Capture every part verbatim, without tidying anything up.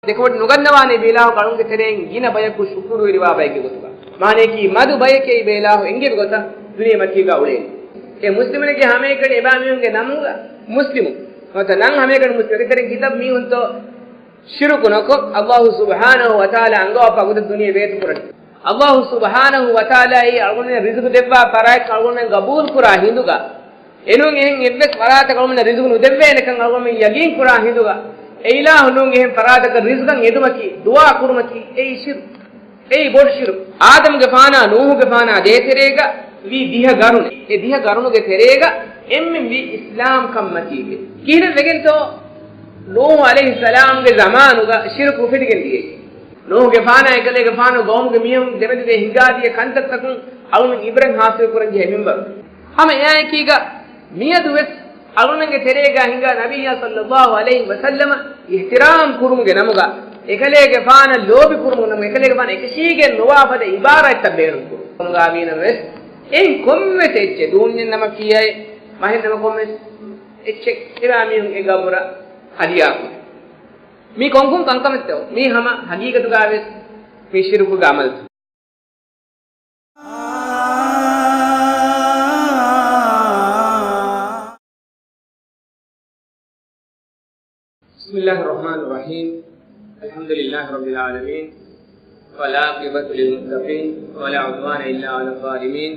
ދެކެވަޑު ނުގަންނަވާނެ ބޭލާހު އަޅުންގެ ތެރެއިން ގިނަ ބަޔަކު ޝުކުރުވެރިވާ ބައެއްގެ ގޮތުގަ. މާނައަކީ މަދު ބަޔެކޭ ބޭލާހު އެނގޭ ގޮތަށް ދުނިޔެމަތީގަ އުޅޭނީ. އެ މުސްލިމުންގެ ހަމައެކަނި އެބާ މީހުންގެ ނަމުގަ މުސްލިމު. ނުވަތަ ނަން ހަމައެކަނި މުސްލިމު. އެކަތެރެ ކިތަބް މީހުންތޯ ޝިރުކު ނުކޮށް، އައްލާހު ސުބްޙާނަހު ވަތަޢާލާ އަންގަވާފަ ގޮތަށް ދުނިޔެ ބޭތުކުރަން. އައްލާހު ސުބްޙާނަހު ވަތަޢާލާ އެއީ އަޅުގަނޑުމެން ރިޒުގު ދެއްވާ ފަރާތް އަޅުގަނޑުމެން ގަބޫލު ކުރާ ހިނދުގަ، އެނޫން އެހެން އެއްވެސް ފަރާތަކަށް އަޅުގަނޑުމެން ރިޒުގު ނުދެއްވޭނެކަން އަޅުގަނޑުމެން ޔަގީން ކުރާ ހިނދުގަ، އެ އިލާހު ނޫން އެހެން ފަރާތަކަށް ރިޒުގަށް އެދުމަކީ، ދުޢާ ކުރުމަކީ، އެއީ ޝިރުކު. އެއީ ބޮޑު ޝިރުކު. އާދަމުގެފާނާ ނޫހުގެފާނާ ދޭތެރޭގަ ވީ ދިހަ ގަރުނެއް. އެ ދިހަ ގަރުނުގެ ތެރޭގަ އެންމެން ވީ އިސްލާމް ކަންމަތީގެ. ކިހިނެއް ވެގެންތޯ؟ ނޫހު ޢަލައިހިއްސަލާމްގެ ޒަމާނުގަ ޝިރުކު އުފެދިގެން ދިޔައީ. ނޫހުގެފާނާ އެކަލޭގެފާނު ގައުމުގެ މީހުން ދެމެދުގައި ހިނގާދިޔަ ކަންތައްތަކުން އަޅުގަނޑު ޢިބްރަތް ޙާޞިލު ކުރަން ޖެހޭ މިންވަރު. ހަމަ އެއާއެކީގަ މިއަދުވެސް އަޅުގަނޑުގެ ތެރޭގަ ހިނގާ ނަބިއްޔާ ޞައްލައްލާހު ޢަލައިހި ވަސައްލަމަ އިޙްތިރާމް ކުރުމުގެ ނަމުގަ، އެކަލޭގެފާނަށް ލޯބި ކުރުމުގެ ނަމުގަ، އެކަލޭގެފާނަށް އެކަށީގެން ނުވާ ފަދަ އިބާރާތްތައް ބޭނުން ކުރުން. ކޮންގާވީނަމަވެސް، އެއިން ކޮންމެސް އެއްޗެއް، ދޫންޏެއް ނަމަ ކިޔައި، މަހެއް ނަމަ ކޮންމެސް އެއްޗެއް، އެބާ މީހުން އެ ގަބުރަށް ހަދިޔާ ކުރޭ. މީ ކޮންކޮން ކަންކަމެއްތޯ؟ މީ ހަމަ ހަގީގަތުގައިވެސް މީ ޝިރުކުގެ ޢަމަލުތައް. بسم الله الرحمن الرحيم. الحمد لله رب العالمين. والعاقبة للمتقين. ولا عدوان إلا على الظالمين.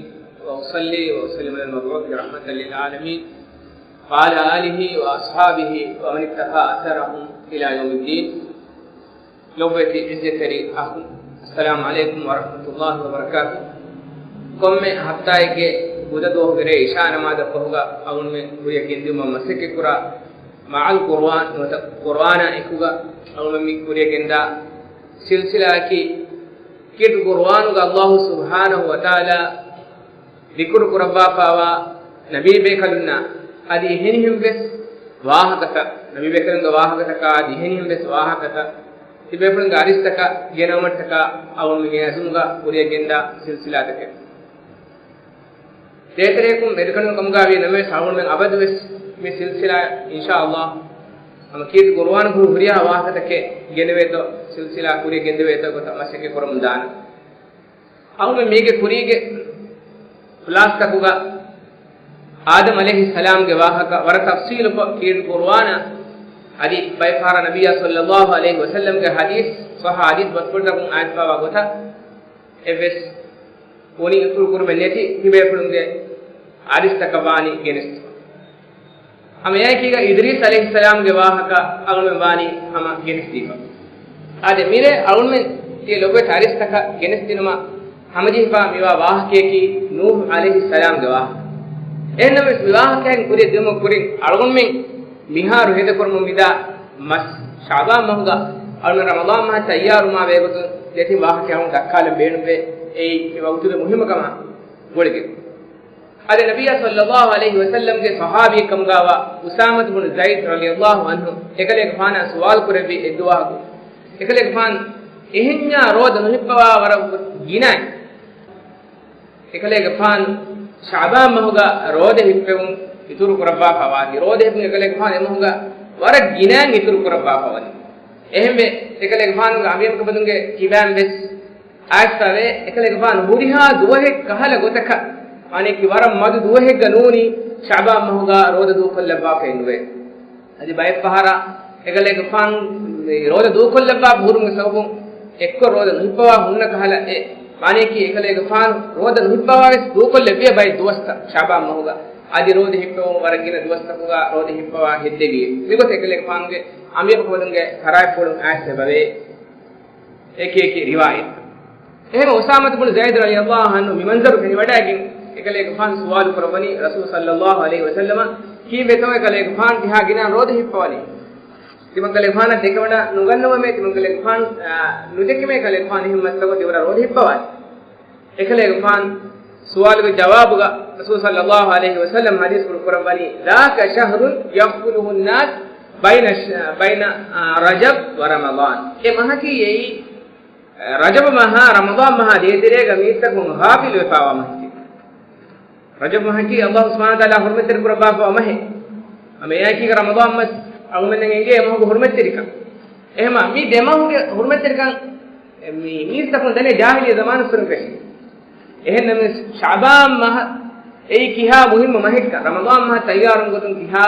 وأصلي وأسلم على المبعوث رحمة للعالمين. وعلى آله وأصحابه ومن اقتفى أثرهم إلى يوم الدين. ލޮބުވެތި ޢިއްޒަތްތެރި އަޚުން، އައްސަލާމު ޢަލައިކުމް ވަރަޙްމަތުﷲ ވަބަރަކާތުހު. ކޮންމެ ހަފްތާއެއްގެ ގުދަ ދުވަހުގެ ރޭ އިޝާ ނަމާދަށް ފަހުގަ އަޅުގަނޑުމެން ކުރިއަށް ގެންދިއުމަށް މަސައްކަތްކުރާ މަޢަލް ޤުރުއާން ނުވަތަ ޤުރުއާނާ އެކުގަ އަޅުގަނޑުމެން މި ކުރިއަށް ގެންދާ ސިލްސިލާއަކީ ކީރިތި ޤުރުއާނުގަ އައްލާހު ސުބްޙާނަހު ވަތަޢާލާ ޛިކުރު ކުރައްވާފައިވާ ނަބީ ބޭކަލުންނާ އަދި އެހެނިހެން ވެސް ވާހަކަތައް، ނަބީ ބޭކަލުންގެ ވާހަކަތަކާ އަދި އެހެނިހެން ވެސް ވާހަކަތައް، ތިބޭފުޅުންގެ އަރިސްތަކަށް ގެނައުމަށްޓަކާ އަޅުގަނޑުމެން އެ އަޒުމުގަ ކުރިއަށް ގެންދާ ސިލްސިލާތަކެއް. ދޭތެރެއަކުން މެދުކަނޑު ކަމުގައި ވީ ނަމަވެސް އަޅުގަނޑުމެން އަބަދުވެސް މި ސިލްސިލާ އިންޝާﷲ ހަމަ ކީރިތި ޤުރުއާނުގަ ހުރިހާ ވާހަކަތަކެއް ގެނެވޭތޯ، ސިލްސިލާ ކުރިއަށް ގެންދެވޭތޯ ގޮތަށް މަސައްކަތް ކުރަމުން ދާނަން. އަޅުގަނޑު މީގެ ކުރީގެ ކްލާސްތަކުގަ އާދަމް ޢަލައިހިއްސަލާމްގެ ވާހަކަ ވަރަށް ތަފްޞީލުކޮށް ކީރިތި ޤުރުއާނާ އަދި ބައެއް ފަހަރަށް ނަބިއްޔާ ޞައްލައްލާހު ޢަލައިހި ވަސައްލަމްގެ ޙަދީޘް، ޞައްޙަ ޙަދީޘް ބަސްފުޅުތަކުން އާދިފައިވާ ގޮތަށް އެއްވެސް އުނި އިތުރު ކުރުމެއް ނެތި ތިބޭފުޅުންގެ އަރިސްތަކަށް ވާނީ ގެނެސް. ހަމަ އެއާއެކީގަ އިދްރީސް ޢަލައިހިއްސަލާމްގެ ވާހަކަ އަޅުގަނޑުމެން ވާނީ ހަމަ ގެނެސްދީފަ. އާދެ، މިރޭ އަޅުގަނޑުމެން ތިޔަ ލޮބުވެތި އަރިސްތަކަށް ގެނެސްދިނުމަށް ހަމަޖެހިފަ މިވާ ވާހަކަޔަކީ ނޫޙު ޢަލައިހިއްސަލާމްގެ ވާހަކަ. އެހެންނަމަވެސް މި ވާހަކައިން ކުރިއަށް ދިއުމަށް ކުރިން އަޅުގަނޑުމެން މިހާރު ހޭދަކުރަމުން މިދާ މަސް ޝަޢުބާން މަހުގަ އަޅުގަނޑު ރަމަޟާން މަހަށް ތައްޔާރުވުމާ ބެހޭގޮތުން ދެތިން ވާހަކަ އަޅުގަނޑު ދައްކާލަން ބޭނުންވޭ. އެއީ މި ވަގުތުގެ މުހިއްމުކަމާ ގުޅިގެން. އަދި ނަބިއްޔާ ޞައްލައްލާހު ޢަލައިހި ވަސައްލަމްގެ ޞަޙާބީއެއްކަމުގަވާ އުސާމަތު ބުނު ޒައިދު ރަޟިޔައްލާހު ޢަންހު އެކަލޭގެފާނާ ސުވާލު ކުރެއްވި އެއްދުވަހަކު، އެކަލޭގެފާނު އެހެންޏާ ރޯދަ ނުހިއްޕަވާ ވަރަށް ގިނައިން. އެކަލޭގެފާނު ޝަޢުބާން މަހުގަ ރޯދަ ހިއްޕެވުން އިތުރު ކުރައްވާފަ ވާތީ، ރޯދަ ހިއްޕުން އެކަލޭގެފާނު އެމަހުގަ ވަރަށް ގިނައިން އިތުރު ކުރައްވާފަ ވަނީ. އެހެންވެ، އެކަލޭގެފާނުގެ އަނބިޔަނބުގެ ބަދުންގެ ކިބައިން ވެސް އައިސްފަވޭ، އެކަލޭގެފާނު ހުރިހާ ދުވަހެއް ކަހަލަ ގޮތަކަށް، އަނެއްކި ވަރަށް މަދު ދުވަހެއްގަ ނޫނީ ޝަޢުބާން މަހުގަ ރޯދަ ދޫކޮށްލައްވާފައެއް ނުވޭ. އަދި ބައެއް ފަހަރަށް އެކަލޭގެފާނު މި ރޯދަ ދޫކޮށްލައްވާފަ ހުރުމުގެ ސަބަބުން އެއްކޮށް ރޯދަ ނުހިއްޕަވާ ހުންނަ ކަހަލަ އެ މާނައަކީ އެކަލޭގެފާނު ރޯދަ ނުހިއްޕަވާވެސް ދޫކޮށްލެއްވިޔާ ބައެއް ދުވަސްތައް ޝަޢުބާން މަހުގަ. އަދި ރޯދަ ހިއްޕެވުން ވަރަށް ގިނަ ދުވަސްތަކުގަ ރޯދަ ހިއްޕަވާ ހެއްދެވި. މިގޮތަށް އެކަލޭގެފާނުގެ އަނބިޔަނބުގެ ބަދުންގެ ކަރާތްޕުޅުން އައިސް އެބަވޭ. އެކި އެކި ރިވާޔަތް. އެހެން އުސާމަތު ބުނު ޒައިދު ރަޟިޔައްލާހު ޢަންހު މި މަންޒަރު ފެނިވަޑައިގެން އެކަލޭގެފާނު ސުވާލު ކުރައްވަނީ ރަސޫލު ޞައްލައްލާހު ޢަލައިހި ވަސައްލަމަށް، ކީއްވެތޯ އެކަލޭގެފާނު ތިހާ ގިނަ ރޯދަ ހިއްޕަވަނީ؟ ތިމަންކަލޭގެފާނަށް ދެކެވަޑަ ނުގަންނަވަމޭ، ތިމަންކަލޭގެފާނު، އާ، ނުދެކެމޭ ކަލޭގެފާނު އެހެން މަސްތަކު ތިވަރަށް ރޯދަ ހިއްޕަވާނީ. އެކަލޭގެފާނު ސުވާލުގެ ޖަވާބުގަ ރަސޫލު ޞައްލައްލާހު ޢަލައިހި ވަސައްލަމް ޙަދީޘްފުޅު ކުރައްވަނީ، ذاك شهر يغفله الناس بين، بين، އާ، رجب ورمضان. އެ މަހަކީ އެއީ ރަޖަބު މަހާ ރަމަޟާން މަހާ ދޭތެރޭގަ މީސްތަކުން ޣާފިލުވެފައިވާ މަހެކޭ. ރަޖަބު މަހަކީ ﷲ ސުބްޙާނަހޫ ވަތަޢާލާ ޙުރުމަތްތެރި ކުރައްވާފައިވާ މަހެއް. ހަމަ އެއާއެކީގަ ރަމަޟާން މަސް އަޅުގަނޑުމެންނަށް އެނގޭ އެމަހުގެ ޙުރުމަތްތެރިކަން. އެހެމާ މި ދެމަހުގެ ހުރުމަތްތެރިކަން މި މީސްތަކުން ދެނޭ ޖާހިލީ ޒަމާނުއްސުރެ ފެށި. އެހެންނަމަވެސް ޝަޢުބާން މަހަށް އެއީ ކިހާ މުހިއްމު މަހެއްކަން، ރަމަޟާން މަހަށް ތައްޔާރުވުން ގޮތުން ކިހާ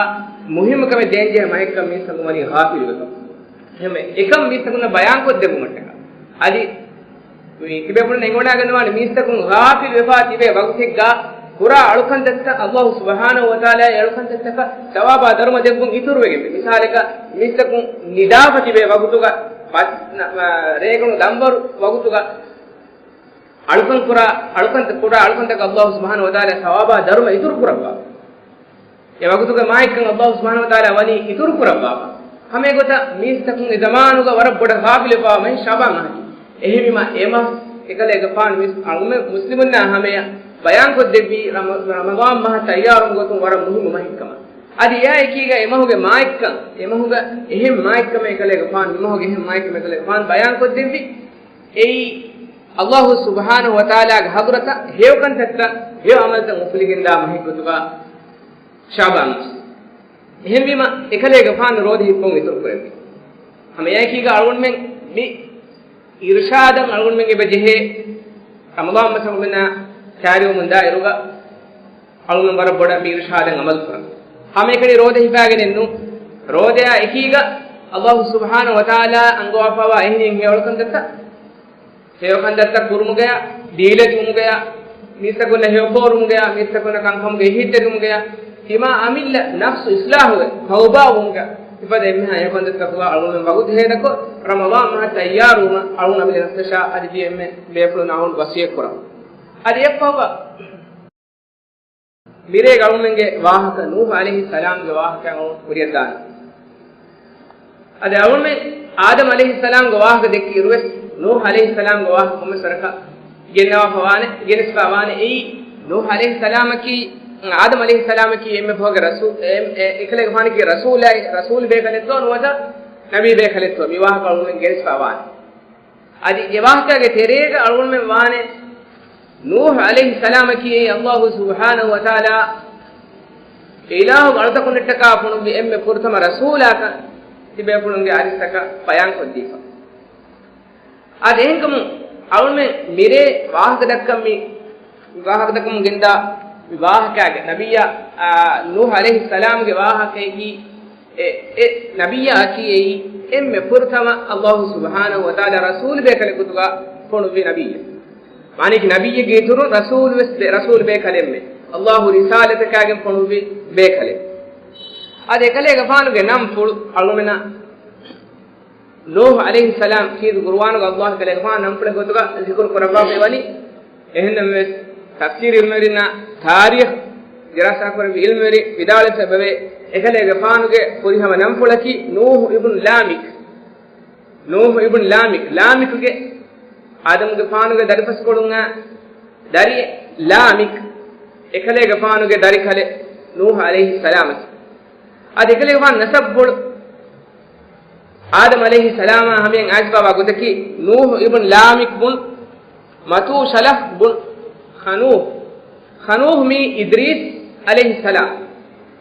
މުހިއްމު ކަމެއް ދޭންޖެހޭ މަހެއްކަން މީސްތަކުން ވަނީ ޣާފިލުވެފަ. އެހެންވެ، އެކަން މީސްތަކުންނަށް ބަޔާންކޮށްދެއްވުމަށްޓަކާ. އަދި މި ތިބޭފުޅުން އެނގިވަޑައިގަންނަވާނެ މީސްތަކުން ޣާފިލުވެފާ ތިބޭ ވަގުތެއްގަ ކުރާ އަޅުކަންތައްތައް ﷲ ސުބްޙާނަހޫ ވަތަޢާލާ އެ އަޅުކަންތައްތަކަށް ސަވާބާ ދަރުމަ ދެއްވުން އިތުރުވެގެން. މިސާލަކަށް މީސްތަކުން ނިދާފަ ތިބޭ ވަގުތުގަ ފަސް ނަ-، މަ-، ރޭގަނޑު ދަންވަރު ވަގުތުގަ އަޅުކަން ކުރާ، އަޅުކަންތައް ކުރާ އަޅުކަންތަކަށް ﷲ ސުބްޙާނަހޫ ވަތަޢާލާ ސަވާބާ ދަރުމަ އިތުރު ކުރައްވާ. އެ ވަގުތުގެ މާތްކަން ﷲ ސުބްޙާނަހޫ ވަތަޢާލާ ވަނީ އިތުރު ކުރައްވާފަ. ހަމައެގޮތަށް މީސްތަކުން އެ ޒަމާނުގަ ވަރަށް ބޮޑަށް ޣާފިލުވެފަވާ މަހެއް ޝަޢުބާން މަހަކީ. އެހެންވީމަ އެ މަހު އެކަލޭގެފާނު މީސް އަޅުގަނޑުމެން މުސްލިމުންނާ ހަމަޔަށް ބަޔާންކޮށްދެއްވީ ރަމަ-، ރަމަޟާން މަހަށް ތައްޔާރުވުން ގޮތުން ވަރަށް މުހިއްމު މަހެއްކަމަށް. އަދި އެއާ އެކީގަ އެ މަހުގެ މާތްކަން، އެ މަހުގަ އެހެން މާތްކަމެއް އެކަލޭގެފާނު، މި މަހުގެ އެހެން މާތްކަމެއް އެކަލޭގެފާނު ބަޔާންކޮށްދެއްވީ. އެއީ ﷲ ސުބްޙާނަހޫ ވަތަޢާލާގެ ޙަޟްރަތަށް ހެޔޮ ކަންތައްތައް، ހެޔޮ ޢަމަލުތައް އުފުލިގެންދާ މަހެއްގޮތުގަ ޝަޢުބާން މަސް. އެހެންވީމަ، އެކަލޭގެފާނު ރޯދަ ހިއްޕުން އިތުރު ކުރެއްވި. ހަމައެއާއެކީގަ އަޅުގަނޑުމެން މި އިރުޝާދަށް އަޅުގަނޑުމެން އެބަ ޖެހޭ ރަމަޟާން މަސް އަޅުގަނޑުމެންނާ ކާރިވަމުންދާ އިރުގަ އަޅުގަނޑު ވަރަށް ބޮޑަށް މި އިރުޝާދަށް ޢަމަލު ކުރަން. ހަމައެކަނި ރޯދަ ހިފާގެނެއްނު. ރޯދަޔާ އެކީގަ ﷲ ސުބްޙާނަހޫ ވަތަޢާލާ އަންގަވާފައިވާ އެހެނިހެން ހެޔޮ އަޅުކަންތައްތައް، ހެޔޮ ކަންތައްތައް ކުރުމުގަޔާ، ދީލަތިވުމުގަޔާ، މީސްތަކުންނަށް ހެޔޮ ފޯރުމުގަޔާ، މީސްތަކުންނަށް ކަންކަމުގެ އެހީތެރިވުމުގަޔާ، ތިމާ އަމިއްލަ ނަފްސު އިޞްލާޙުވެ، ތައުބާވުމުގަ، ތިފަދަ އެންމެހާ ހެޔޮ ކަންތައްތަކުގަ އަޅުގަނޑުމެން ވަގުތު ހޭދަކޮށް، ރަމަޟާން މަހަށް ތައްޔާރުވުމަށް އަޅުގަނޑު އަމިއްލަ ނަފްސަށާ އަދި ތި އެންމެ ބޭފުޅުން އަޅުގަނޑު ވަޞިއްޔަތް ކުރަން. އަދި އެއަށްފަހުގަ މިރޭގަ އަޅުގަނޑުމެންގެ ވާހަކަ، ނޫޙު ޢަލައިހިއްސަލާމްގެ ވާހަކަ އަޅުގަނޑު ކުރިއަށް ދާނެ. އަދި އަޅުގަނޑުމެން އާދަމް ޢަލައިހިއްސަލާމްގެ ވާހަކަ ދެއްކި އިރުވެސް، ނޫޙު ޢަލައިހިއްސަލާމްގެ ވާހަކަ ކޮންމެސް ވަރަކަށް ގެންނަވާފަ ވާނެ، ގެނެސްފަ ވާނެ. އެއީ، ނޫޙު ޢަލައިހިއްސަލާމަކީ، އާދަމް ޢަލައިހިއްސަލާމަކީ އެންމެ ފަހުގެ ރަސޫ-، އެ-، އެ-، އެކަލޭގެފާނަކީ ރަސޫލާއި، ރަސޫލު ބޭކަލެއްތޯ ނުވަތަ ނަބީ ބޭކަލެއްތޯ، މި ވާހަކަ އަޅުގަނޑުމެން ގެނެސްފަ ވާނެ. އަދި އެ ވާހަކައިގެ ތެރޭގަ އަޅުގަނޑުމެން ވާނެ، ނޫޙު ޢަލައިހިއްސަލާމަކީ އެއީ ﷲ ސުބްޙާނަހޫ ވަތަޢާލާ އިލާހު އަޅުތަކުންނަށްޓަކާ ފޮނުއްވި އެންމެ ފުރަތަމަ ރަސޫލާކަން ތިބޭފުޅުންގެ އަރިސްތަކަށް ބަޔާންކޮށްދީފަ. އާދެ، އެހެންކަމުން އަޅުމެން މިރޭ ވާހަކަދައްކަން މި، ވާހަކަދައްކަމުން ގެންދާ މި ވާހަކައިގެ ނަބިއްޔާ، އާ، ނޫޙު ޢަލައިހިއްސަލާމްގެ ވާހަކައަކީ، އެ، އެ ނަބިއްޔާއަކީ އެއީ އެންމެ ފުރަތަމަ ﷲ ސުބްޙާނަހޫ ވަތަޢާލާ ރަސޫލު ބޭކަލެއް ގޮތުގަ ފޮނުއްވި ނަބިއްޔެއް. މާނައަކީ ނަބިއްޔެއްގެ އިތުރުން ރަސޫލުވެސް ބޭ-، ރަސޫލު ބޭކަލެއްމެ. ﷲ ރިސާލަތަކާގެން ފޮނުއްވި ބޭކަލެއް. އަދި އެކަލޭގެފާނުގެ ނަންފުޅު އަޅުމެނަށް ނޫޙު ޢަލައިހިއްސަލާމް ކީރިތި ޤުރުއާނުގަ ﷲ އެކަލޭގެފާނު ނަންފުޅެއް ގޮތުގަ ޒިކުރު ކުރައްވާފައި ވަނީ. އެހެންނަމަވެސް، ތަފްސީރު ޢިލްމުވެރިންނާ ތާރީޚު ދިރާސާކުރެއްވި ޢިލްމުވެރިން ވިދާޅުވެފައިވޭ، އެކަލޭގެފާނުގެ ފުރިހަމަ ނަންފުޅަކީ ނޫޙު އިބްނު ލާމިކް. ނޫޙު އިބްނު ލާމިކް، ލާމިކުގެ އާދަމުގެފާނުގެ ދަރިފަސްކޮޅުންނާ ދަރިއެއް ލާމިކް، އެކަލޭގެފާނުގެ ދަރިކަލެއް ނޫޙު ޢަލައިހިއްސަލާމަކީ. އަދި އެކަލޭގެފާނު ނަސަބުފުޅު އާދަމް ޢަލައިހިއްސަލާމާ ހަމަޔަށް އާސިފާވާ ގޮތަކީ، ނޫޙު އިބްނު ލާމިކް ބުން މަތޫޝަލަޙް ބުން ޚަނޫޙް. ޚަނޫޙް މީ އިދްރީސް ޢަލައިހިއްސަލާމް.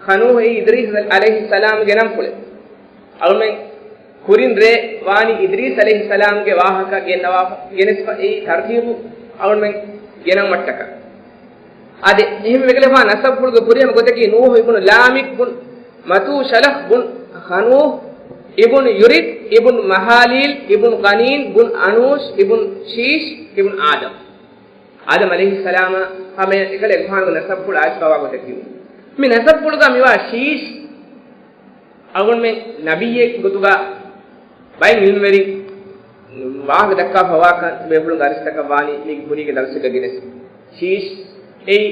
ޚަނޫޙް އެއީ އިދްރީސް ޢަލައިހިއްސަލާމްގެ ނަންފުޅެއް. އަޅުމެން ކުރިން ރޭ ވާނީ އިދްރީސް ޢަލައިހިއްސަލާމްގެ ވާހަކަ ގެންނަވާފަ، ގެނެސްފަ އެއީ ތަރުތީބު އަޅުމެން ގެނައުމަށްޓަކާ. އާދެ، އެހެން އެކަލޭގެފާނު ނަސަބުފުޅުގެ ފުރިހަމަ ގޮތަކީ ނޫޙު އިބްނު ލާމިކް ބުން މަތޫޝަލަޙް ބުން ޚަނޫޙް އިބްނު ޔުރިތް އިބްނު މަހާލީލް އިބްނު ޤަނީން ބުން އަނޫޝް އިބްނު ޝީޝް އިބްނު އާދަމް. އާދަމް ޢަލައިހިއްސަލާމަށް ހަމަޔަށް އެކަލޭގެފާނުގެ ނަސަބުފުޅު އާސިފާވާ ގޮތަކީ. މި ނަސަބުފުޅުގަ މިވާ ޝީޝް އަޅުގަނޑުމެން ނަބިއްޔެއް ގޮތުގަ ބައެއް ޢިލްމުވެރިން ވާހަކަ ދައްކާފަވާކަން ބޭފުޅުންގެ އަރިސްތަކަށް ވާނީ މީގެ ކުރީގެ ދަރުސެއްގަ ގެނެސް. ޝީޝް އެއީ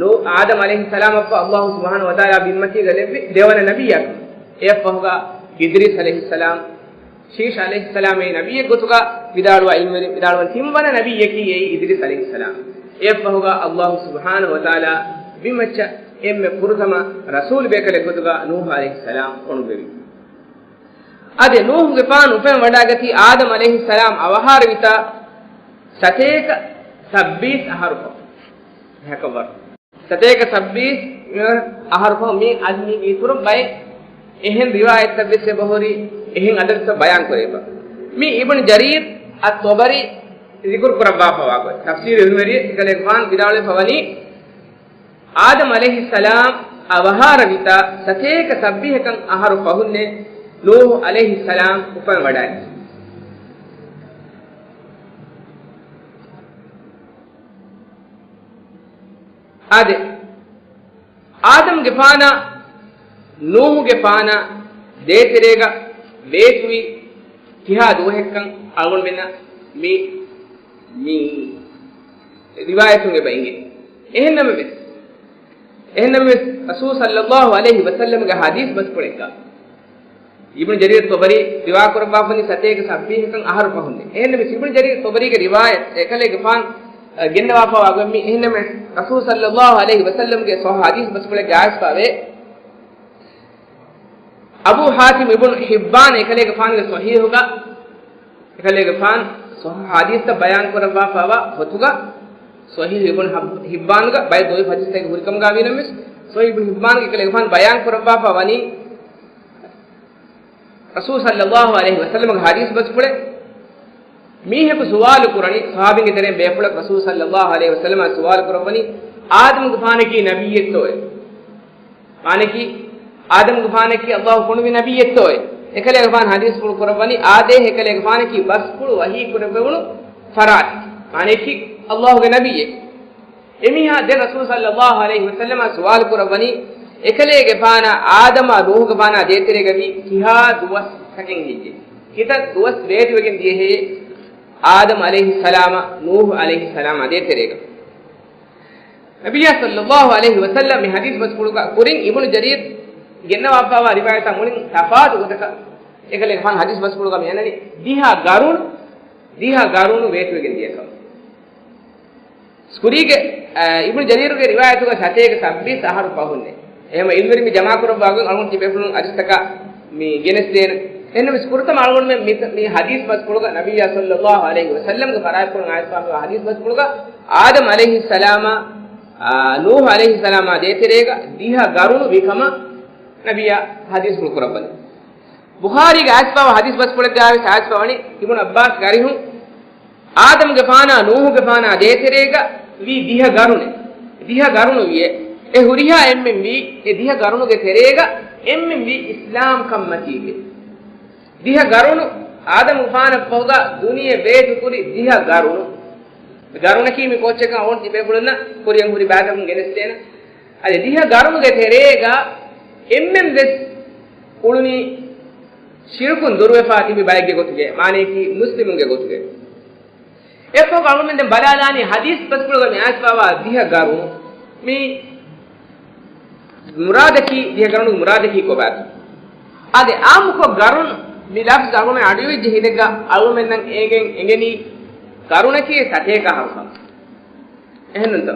ނޫ-، އާދަމް ޢަލައިހިއްސަލާމަށްފަހު ﷲ ސުބްޙާނަހޫ ވަތަޢާލާ ބިންމަތީގަ ލެއްވި ދެވަނަ ނަބިއްޔާ. އެއަށްފަހުގަ އިދްރީސް ޢަލައިހިއްސަލާމް، ޝީޝް ޢަލައިހިއްސަލާމް އެއީ ނަބިއްޔެއް ގޮތުގަ ވިދާޅުވާ ޢިލްމުވެރިން ވިދާޅުވަނީ ތިންވަނަ ނަބިއްޔަކީ އެއީ އިދްރީސް ޢަލައިހިއްސަލާމް. އެއަށްފަހުގަ ﷲ ސުބްޙާނަހޫ ވަތަޢާލާ ބިންމައްޗަށް އެންމެ ފުރަތަމަ ރަސޫލު ބޭކަލެއް ގޮތުގަ ނޫޙު ޢަލައިހިއްސަލާމް ފޮނުއްވެވި. އާދެ، ނޫޙުގެފާނު އުފެން ވަޑައިގަތީ އާދަމް ޢަލައިހިއްސަލާމް އަވަހާރަވިތާ ސަތޭކަ ސައްބީސް އަހަރުފަހު. ހަކަވަރު. ސަތޭކަ ސައްބީސް އަހަރުފަހު މީ އަދި މީގެ އިތުރަށް ބައެއް އެހެން ރިވާޔަތްތައްވެސް އެބަހުރި. އެހެން އަދަދުތައް ބަޔާން ކުރެވިފަ. މި އިބްނު ޖަރީރް އައް-ޠަބަރީ ޒިކުރު ކުރައްވާފަވާ ގޮތް. ތަފްސީރު އިލްމުވެރިއެއް އެކަލޭގެފާނު ވިދާޅުވެފަ ވަނީ، އާދަމް ޢަލައިހިއްސަލާމް އަވަހާރަވިތާ ސަތޭކަ ސައްބީހަކަށް އަހަރު ފަހުންނޭ ނޫޙު ޢަލައިހިއްސަލާމް އުފަންވަޑައިގެން. އާދެ، އާދަމްގެފާނާ ނޫޙުގެފާނާ ދޭތެރޭގަ ވޭތުވީ ކިހާ ދުވަހެއްކަން އަޅުގަނޑުމެންނަށް މި، މި ރިވާޔަތުން އެބަ އިނގޭ. އެހެންނަމަވެސް، އެހެންނަމަވެސް ރަސޫލު ޞައްލައްލާހު ޢަލައިހި ވަސައްލަމްގެ ޙަދީޘް ބަސްފުޅެއްގަ އިބްނު ޖަރީރު ޠަބަރީ ރިވާ ކުރައްވާފަނީ ސަތޭކަ ސައްބީހަކަށް އަހަރު ފަހުން. އެހެންނަމަވެސް އިބްނު ޖަރީރު ޠަބަރީގެ ރިވާޔަތް އެކަލޭގެފާން، އަ، ގެންނަވާފަވާ ގޮތް މި އެހެންނަމަވެސް ރަސޫލު ޞައްލައްލާހު ޢަލައިހި ވަސައްލަމްގެ ޞައްޙަ ޙަދީޘް ބަސްފުޅެއްގަ އައިސްފަވޭ. އަބޫ ޙާތިމް އިބްނު ޙިއްބާން އެކަލޭގެފާނުގެ ޞަޙީޙުގަ، އެކަލޭގެފާން ޞައްޙަ ޙަދީޘްތައް ބަޔާން ކުރައްވާފަވާ ގޮތުގަ، ޞަޙީޙު އިބްނު ޙިއް-، ޙިއްބާންގަ ބައެއް ޟަޢީފު ޙަދީޘްތަކެއް ހުރިކަމުގަ ވީނަމަވެސް، ޞަޙީޙު އިބްނު ޙިއްބާންގަ އެކަލޭގެފާން ބަޔާން ކުރައްވާފަ ވަނީ، ރަސޫލު ޞައްލައްލާހު ޢަލައިހި ވަސައްލަމްގެ ޙަދީޘް ބަސްފުޅެއް، މީހަކު ސުވާލު ކުރަނީ، ޞަޙާބީންގެ ތެރެއިން ބޭފުޅަކު ރަސޫލު ޞައްލައްލާހު ޢަލައިހި ވަސައްލަމަށް ސުވާލު ކުރައްވަނީ، އާދަމުގެފާނަކީ ނަބިއްޔެއްތޯއޭ؟ މާނައަކީ، އާދަމުގެފާނަކީ ﷲ ފޮނުވި ނަބިއްޔެއްތޯއޭ؟ އެކަލޭގެފާނު ޙަދީޘްފުޅު ކުރައްވަނީ، އާދޭ، އެކަލޭގެފާނަކީ ބަސްފުޅު ވަޙީ ކުރެއްވެވުނު ފަރާތަކީ. މާނައަކީ، ﷲގެ ނަބިއްޔެއް. އެމީހާ ދެން ރަސޫލު ޞައްލައްލާހު ޢަލައިހި ވަސައްލަމަށް ސުވާލު ކުރައްވަނީ، އެކަލޭގެފާނާ އާދަމާ ނޫޙުގެފާނާ ދޭތެރޭގަ ވީ ކިހާ ދުވަސްތަކެއް ހެއްޔޭ؟ ކިތައް ދުވަސް ވޭތުވެގެން ދިޔަހޭ އާދަމް ޢަލައިހިއްސަލާމާ ނޫޙު ޢަލައިހިއްސަލާމާ ދޭތެރޭގަ؟ ނަބިއްޔާ ޞައްލައްލާހު ޢަލައިހި ވަސައްލަމް މި ޙަދީޘް ބަސްފުޅުގަ ކުރިން އިބްނު ޖަރީރު ގެންނަވާފައިވާ ރިވާޔަތާ މުޅިން ތަފާތު ގޮތަކަށް އެކަލޭގެފާނު ޙަދީޘް ބަސްފުޅުގަ މި އަންނަނީ ދިހަ ގަރުނު، ދިހަ ގަރުނު ވޭތުވެގެން ދިޔަކަމަށް. ކުރީގެ، އަ، އިބްނު ޖަރީރުގެ ރިވާޔަތުގަ ސަތޭކަ ސައްބީސް އަހަރު ފަހުންނޭ. އެހެންވީމަ އިލްމުވެރިން މި ޖަމާކުރައްވާ ގޮތް އަޅުގަނޑު ތިބޭފުޅުން އަދިސްތަކާ މި ގެނެސްދޭނެ. އެހެންނަމަވެސް ފުރަތަމަ އަޅުގަނޑުމެން މި، މި ޙަދީޘް ބަސްފުޅުގަ ނަބިއްޔާ ޞައްލައްލާހު ޢަލައިހި ވަސައްލަމްގެ ފަރާތްޕުޅުން އައިސްފަވާ ޙަދީޘް ބަސްފުޅުގަ އާދަމް ޢަލައިހިއްސަލާމާ، އާ، ނޫޙު ޢަލައިހިއްސަލާމާ ދޭތެރޭގަ ދިހަ ގަރުނު ވި ކަމަށް ނަބިއްޔާ ޙަދީޘްފުޅު ކުރައްވަނީ. ބުޚާރީގެ އައިސްފަވާ ޙަދީޘް ބަސްފުޅެއްގައިވެސް އައިސްފަވަނީ އިބްނު ޢައްބާސްގެ އަރިހުން އާދަމްގެފާނާ ނޫޙުގެފާނާ ދޭތެރޭގަ ވީ ދިހަ ގަރުނެއް، ދިހަ ގަރުނު ވިއޭ. އެ ހުރިހާ އެންމެން ވީ، އެ ދިހަ ގަރުނުގެ ތެރޭގަ އެންމެން ވީ އިސްލާމް ކަންމަތީގެ. ދިހަ ގަރުނު، އާދަމްގެފާނަށްފަހުގަ ދުނިޔެ ވޭތުކުރި ދިހަ ގަރުނު. ގަރުނަކީ މި ކޯއްޗަކަށް އަޅުގަނޑު ތިބޭފުޅުންނަށް ކުރިއަށް ހުރި ބައިތަކުން ގެނެސްދޭނެ. އަދި ދިހަ ގަރުނުގެ ތެރޭގަ އެންމެން ވެސް އުޅުނީ ޝިރުކުން ދުރުވެފާ ތިބި ބައެއްގެ ގޮތުގެ، މާނައަކީ މުސްލިމުންގެ ގޮތުގެ. އެއަށްފަހު އަޅުގަނޑުމެން ދެން ބަލާލާނީ ޙަދީޘް ބަސްފުޅުގަ މި އައިސްފަވާ ދިހަ ގަރުނު މި މުރާދަކީ، ދިހަ ގަރުނުގެ މުރާދަކީ ކޮބާތޯ؟ އާދެ، އާއްމުކޮށް ގަރުނު މި ލަފްޒު އަޅުގަނޑުމެން އަޑުއިވިއްޖެ ހިނދެއްގަ އަޅުގަނޑުމެންނަށް އޭގެން އެނގެނީ ގަރުނަކީ ސަތޭކަ އަހަރު ކަމަށް. އެހެންނޫންތޯ؟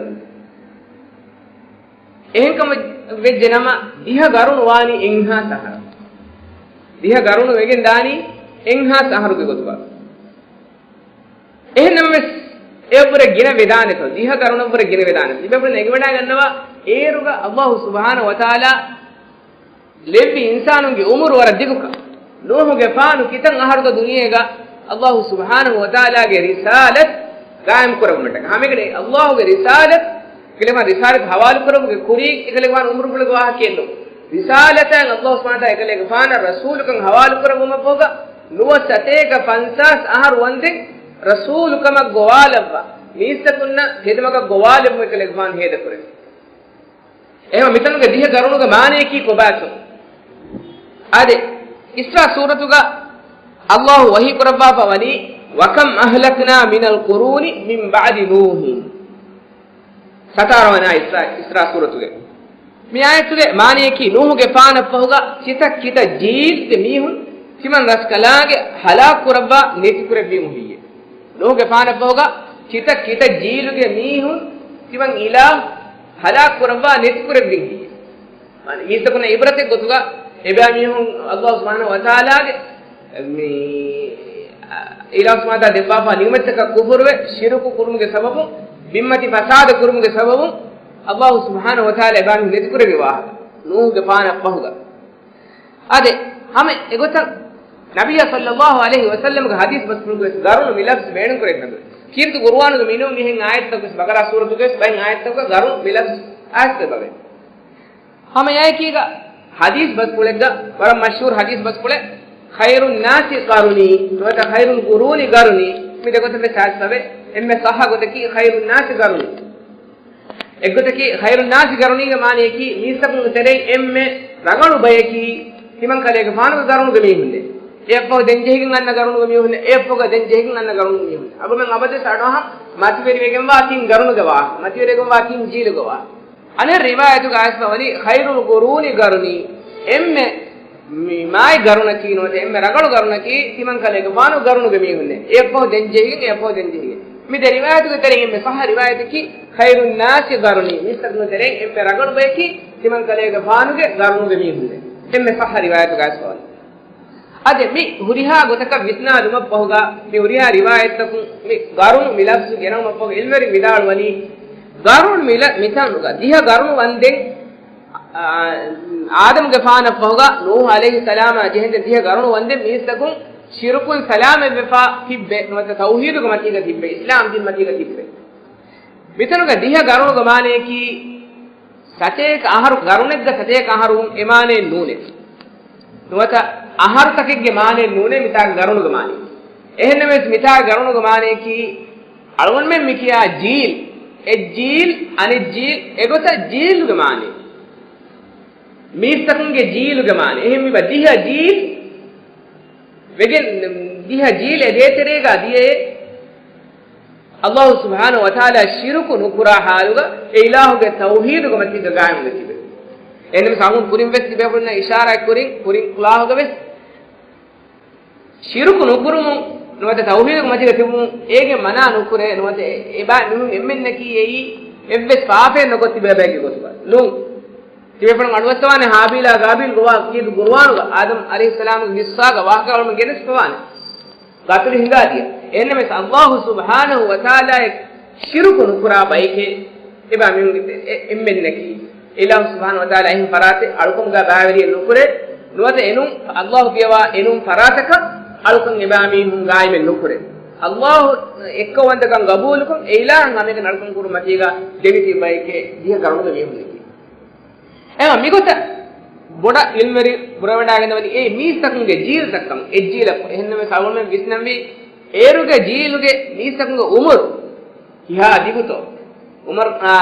އެހެންކަމަށް ވެއްޖެ ނަމަ، ދިހަ ގަރުނު ވާނީ އެއްހާސް އަހަރު. ދިހަ ގަރުނު ވެގެން ދާނީ އެއްހާސް އަހަރުގެ ގޮތުގަ. އެހެން ނަމަވެސް، އެއަށްވުރެ ގިނަ ވެދާނެތޯ؟ ދިހަ ގަރުނަށްވުރެ ގިނަ ވެދާނެތޯ؟ ތިބޭފުޅުން އެނގިވަޑައިގަންނަވާ، އޭރުގަ ﷲ ސުބްޙާނަހޫ ވަތަޢާލާ ލެއްވި އިންސާނުންގެ ޢުމުރު ވަރަށް ދިގުކަން. ނޫޙުގެފާނު ކިތައް އަހަރުތޯ ދުނިޔޭގަ ﷲ ސުބްޙާނަހޫ ވަތަޢާލާގެ ރިސާލަތް ގާއިމް ކުރެއްވުމަށްޓަކަ. ހަމައެކަނި ﷲގެ ރިސާލަތް، އެކަލޭގެފާނު ރިސާލަތް ޙަވާލު ކުރެއްވުމުގެ ކުރީ، އެކަލޭގެފާނު ޢުމުރުފުޅުގެ ވާހަކައެއްނޫން. ރިސާލަތާ ﷲ ސުބްޙާނަހޫ ވަތަޢާލާ އެކަލޭގެފާނަށް ރަސޫލުކަން ޙަވާލު ކުރެއްވުމަށްފަހުގަ ނުވަ ސަތޭކަ ފަންސާސް އަހަރު ވަންދެން ރަސޫލުކަމަށް ގޮވާލައްވާ، މީސްތަކުންނަށް ޚިދުމަތަށް ގޮވާލެއްވުމަށް އެކަލޭގެފާނު ހޭދަކުރެއްވި. އެހެންވީމަ މިތަނުގެ ދިހަ ގަރުނުގެ މާނައަކީ ކޮބާތޯ؟ އާދެ، އިސްރާ ސޫރަތުގަ ﷲ ވަޙީ ކުރައްވާފަ ވަނީ، وَكَمْ أَهْلَكْنَا مِنَ الْقُرُونِ مِنْ بَعْدِ نُوحٍ. ސަތާރަ ވަނަ އިސްރާ، އިސްރާ ސޫރަތުގެ. މި އާޔަތުގެ މާނައަކީ، ނޫޙުގެފާނަށްފަހުގަ ކިތައް ކިތައް ޖީލްގެ މީހުން ތިމަން ރަސްކަލާނގެ ހަލާކު ކުރައްވާ ނެތިކުރެއްވީމު ހެއްޔޭ؟ ނޫޙުގެފާނަށްފަހުގަ ކިތައް ކިތައް ޖީލުގެ މީހުން ތިމަން އިލާހު ހަލާކު ކުރައްވާ ނެތިކުރެއްވީމު ހެއްޔޭ؟ މީސްތަކުންނަށް ޢިބްރަތެއް ގޮތުގަ އެބައިމީހުން ﷲ ސުބްޙާނަހޫ ވަތަޢާލާގެ މި، އިލާހު ސުބްޙާނަހޫ ވަތަޢާލާ ދެއްވާފާ ނިޢުމަތްތަކަށް ކުފުރުވެ، ޝިރުކު ކުރުމުގެ ސަބަބުން، ބިންމަތި ފަސާދަ ކުރުމުގެ ސަބަބުން، ﷲ ސުބްޙާނަހޫ ވަތަޢާލާ އެބައިމީހުން ނެތިކުރެއްވި ވާހަކަ، ނޫޙުގެފާނަށް ފަހުގަ. އާދެ، ހަމަ އެގޮތަށް ނަބިއްޔާ ޞައްލައްލާހު ޢަލައިހި ވަސައްލަމްގެ ޙަދީޘް ބަސްފުޅުގަވެސް ގަރުނު މި ލަފްޒު ބޭނުންކުރެއްވި ނަމަ، ކީރިތި ޤުރުއާނުގެ މިނޫން އެހެން އާޔަތްތަކުވެސް ބަގަރާ ސޫރަތުގެވެސް ބައެއް އާޔަތްތަކުގަ ގަރުނު މި ލަފްޒު އައިސް ދެބަވޭ. ހަމައެއާއެކީގަ ޙަދީޘް ބަސްފުޅެއްގަ ވަރަށް މަޝްހޫރު ޙަދީޘް ބަސްފުޅެއް، "ޚައިރުއް ނާސި ޤަރުނީ" ނުވަތަ "ޚައިރުލް ޤުރޫނި ޤަރުނީ" މި ދެގޮތަށް ވެސް އައިސް ދެބަވޭ. އެންމެ ޞައްޙަ ގޮތަކީ "ޚައިރުން ނާސި ޤަރުނީ". އެއްގޮތަކީ، ޚައިރުން ނާސި ޤަރުނީގެ މާނަޔަކީ، މީސްތަކުންގެ ތެރެއިން އެންމެ ރަނގަޅު ބަޔަކީ ތިމަން ކަލޭގެފާނުގެ ޤަރުނުގެ މީހުންނޭ. އެއަށްފަހު ދެން ޖެހިގެން އަންނަ ޤަރުނުގެ މީހުންނޭ، އެއަށްފަހުގަ ދެން ޖެހިގެން އަންނަ ޤަރުނުގެ މީހުންނޭ. އަޅުގަނޑުމެން އަބަދުވެސް އަޑުއަހަން މަތިވެރިވެގެންވާ ތިން ޤަރުނުގެ ވާހަކަ، މަތިވެރިވެގެންވާ ތިން ޖީލުގެ ވާހަކަ. އަނެއް ރިވާޔަތުގަ އައިސްފަ ވަނީ، "ޚައިރުލް ޤުރޫނި ޤަރުނީ"، އެންމެ މި މާތް ޤަރުނަކީ ނުވަތަ އެންމެ ރަނގަޅު ޤަރުނަކީ ތިމަން ކަލޭގެފާނު ޤަރުނުގެ މީހުންނޭ. އެއަށްފަހު ދެން ޖެހިގެން، އެއަށްފަހު ދެން ޖެހިގެން. މި ދެ ރިވާޔަތުގެ ތެރެއިން އެންމެ ޞައްޙަ ރިވާޔަތަކީ، "ޚައިރުން ނާސި ޤަރުނީ"، މީސްތަކުންގެ ތެރެއިން އެންމެ ރަނގަޅު ބަޔަކީ ތިމަން ކަލޭގެފާނުގެ ޤަރުނުގެ މީހުންނޭ. އެންމެ ޞައްޙަ ރިވާޔަތުގަ އައިސްފަ ވަނީ. އަދި މި ހުރިހާ ގޮތަކަށް ވިސްނާލުމަށްފަހުގަ، މި ހުރިހާ ރިވާޔަތްތަކުން މި ޤަރުނު މި ލަފްޒު ގެނައުމަށްފަހު، ޢިލްމުވެރިން ވިދާޅުވަނީ، ޤަރުނު މި ލަ-، މިތަނުގަ ދިހަ ޤަރުނު ވަންދެން، އާ، އާދަމްގެފާނަށްފަހުގަ ނޫޙު ޢަލައިހިއްސަލާމާ ޖެހެންދެން ދިހަ ޤަރުނު ވަންދެން މީސްތަކުން ޝިރުކުން ސަލާމަތްވެފަ ތިއްބެ، ނުވަތަ ތައުޙީދުގެ މަތީގަ ތިއްބެ، އިސްލާމް ދީން މަތީގަ ތިއްބެ. މިތަނުގަ ދިހަ ޤަރުނުގެ މާނަޔަކީ، ސަތޭކަ އަހަރު، ޤަރުނެއްގަ ސަތޭކަ އަހަރު ވުން އެ މާނައެއް ނޫނޭ. ނުވަތަ އަހަރުތަކެއްގެ މާނައެއް ނޫނޭ މިތާ ޤަރުނުގެ މާނައެއް. އެހެންނަމަވެސް މިތާ ޤަރުނުގެ މާނަޔަކީ، އަޅުގަނޑުމެން މި ކިޔާ ޖީލް، އެއް ޖީލް، އަނެއް ޖީލް، އެގޮތަށް ޖީލުގެ މާނައެއް. މީސްތަކުންގެ ޖީލުގެ މާނަ. އެހެން މިބަ ދިހަ ޖީލް ވެގެން، ދިހަ ޖީލް އެ ދޭތެރޭގަ ދިޔައޭ، ﷲ ސުބްޙާނަހޫ ވަތަޢާލާ ޝިރުކު ނުކުރާ ޙާލުގަ، އެ އިލާހުގެ ތައުޙީދުގެ މަތީގަ ޤާއިމުވެ ތިބެ. އެހެންނަމަވެސް އަޅުގަނޑު ކުރިން ވެސް ތިބޭފުޅުންނަށް އިޝާރާތް ކުރިން، ކުރިން ކުލާހުގަ ވެސް ޝިރުކު ނުކުރުމުން ނުވަތަ ތައުޙީދުގެ މަތީގަ ތިބުމުން އޭގެ މަނާ ނުކުރޭ، ނުވަތަ އެ-، އެބާ މީހުން އެންމެންނަކީ އެއީ އެއްވެސް ފާފައެއް ނުކޮށް ތިބޭ ބައެއްގެ ގޮތުގަ ނޫން. ތިބޭފުޅުން އަޑުއައްސަވާނެ ހާބީލާ ޤާބީލްގެ ވާހަކަ ކީރިތި ޤުރުއާނުގަ އާދަމް ޢަލައިހިއްސަލާމުގެ ޤިއްޞާގެ ވާހަކަ އަޅުގަނޑުމެން ގެނެސްފަވާނެ. ޤަތުލު ހިނގާދިޔަ. އެހެންނަމަވެސް ﷲ ސުބްޙާނަހޫ ވަތަޢާލާއަށް ޝިރުކު ނުކުރާ ބައެކޭ އެބާ މީހުންގެ ތެ-، އެ-، އެންމެންނަކީ. އެ އިލާހު ސުބްޙާނަހޫ ވަތަޢާލާ އެހެން ފަރާތެއް އަޅުކަމުގަ ބައިވެރިއެއް ނުކުރޭ، ނުވަތަ އެނޫން ﷲ ކިޔަވާ އެނޫން ފަރާތަކަށް އަޅުކަން އެބާ މީހުން ޤާއިމެއް ނުކުރޭ. ﷲ އެއްކައުވަންތަކަން ޤަބޫލުކޮށް، އެ އިލާހަށް ހަމައެކަނި އަޅުކަން ކުރުމަތީގަ ދެމިތިބި ބައެކޭ ދިހަ ޤަރުނުގެ މީހުންނަކީ. އެހެން މިގޮތަށް ބޮޑަށް ޢިލްމުވެރިން ބުރަވެވަޑައިގަންނަވަނީ އެ މީސްތަކުންގެ ޖީލްތައް ކަމަށް، އެއް ޖީލަކުން. އެހެންނަމަވެސް އަޅުގަނޑުމެން ވިސްނަންވީ އޭރުގެ ޖީލުގެ މީސްތަކުންގެ އުމުރު ކިހާ ދިގުތޯ؟ ޢުމަރު، އާ،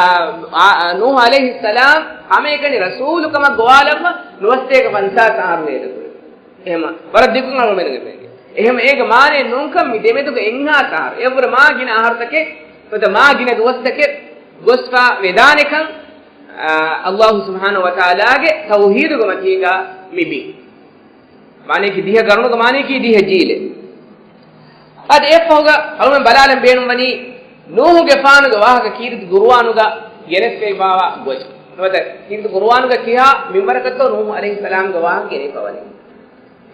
އާ، އާ، ނޫޙު ޢަލައިހިއްސަލާމް ހަމައެކަނި ރަސޫލުކަމަށް ގޮވާލައްވާ ނުވަސަތޭކަ ފަންސާސް އަހަރު ވޭތަކުރެ. އެހެމަ ވަރަށް ދިގުކަން އަޅުގަނޑުމެން އެނގޭ. އެހެމަ އޭގެ މާނައެއް ނޫންކަން މި ދެމެދުގަ އެއްހާސް އަހަރު، އެއަށްވުރެ މާ ގިނަ އަހަރުތަކެއް، ނުވަތަ މާ ގިނަ ދުވަސްތަކެއް ގޮސްފަ ވެދާނެކަން، އާ، ﷲ ސުބްޙާނަހޫ ވަތަޢާލާގެ ތައުޙީދުގެ މަތީގަ މި ބިން. މާނަޔަކީ ދިހަ ޤަރުނުގެ މާނަޔަކީ ދިހަ ޖީލެއް. އަދި އެއަށްފަހުގަ އަޅުގަނޑު ބަލާލަން ބޭނުންވަނީ ނޫޙުގެފާނުގެ ވާހަކަ ކީރިތި ޤުރުއާނުގަ ގެނެސްފައިވާ ގޮތް. ނުވަތަ ކީރިތި ޤުރުއާނުގަ ކިހާ މިންވަރަކަށްތޯ ނޫޙު ޢަލައިހިއްސަލާމްގެ ވާހަކަ ގެނެވިފަވަނީ.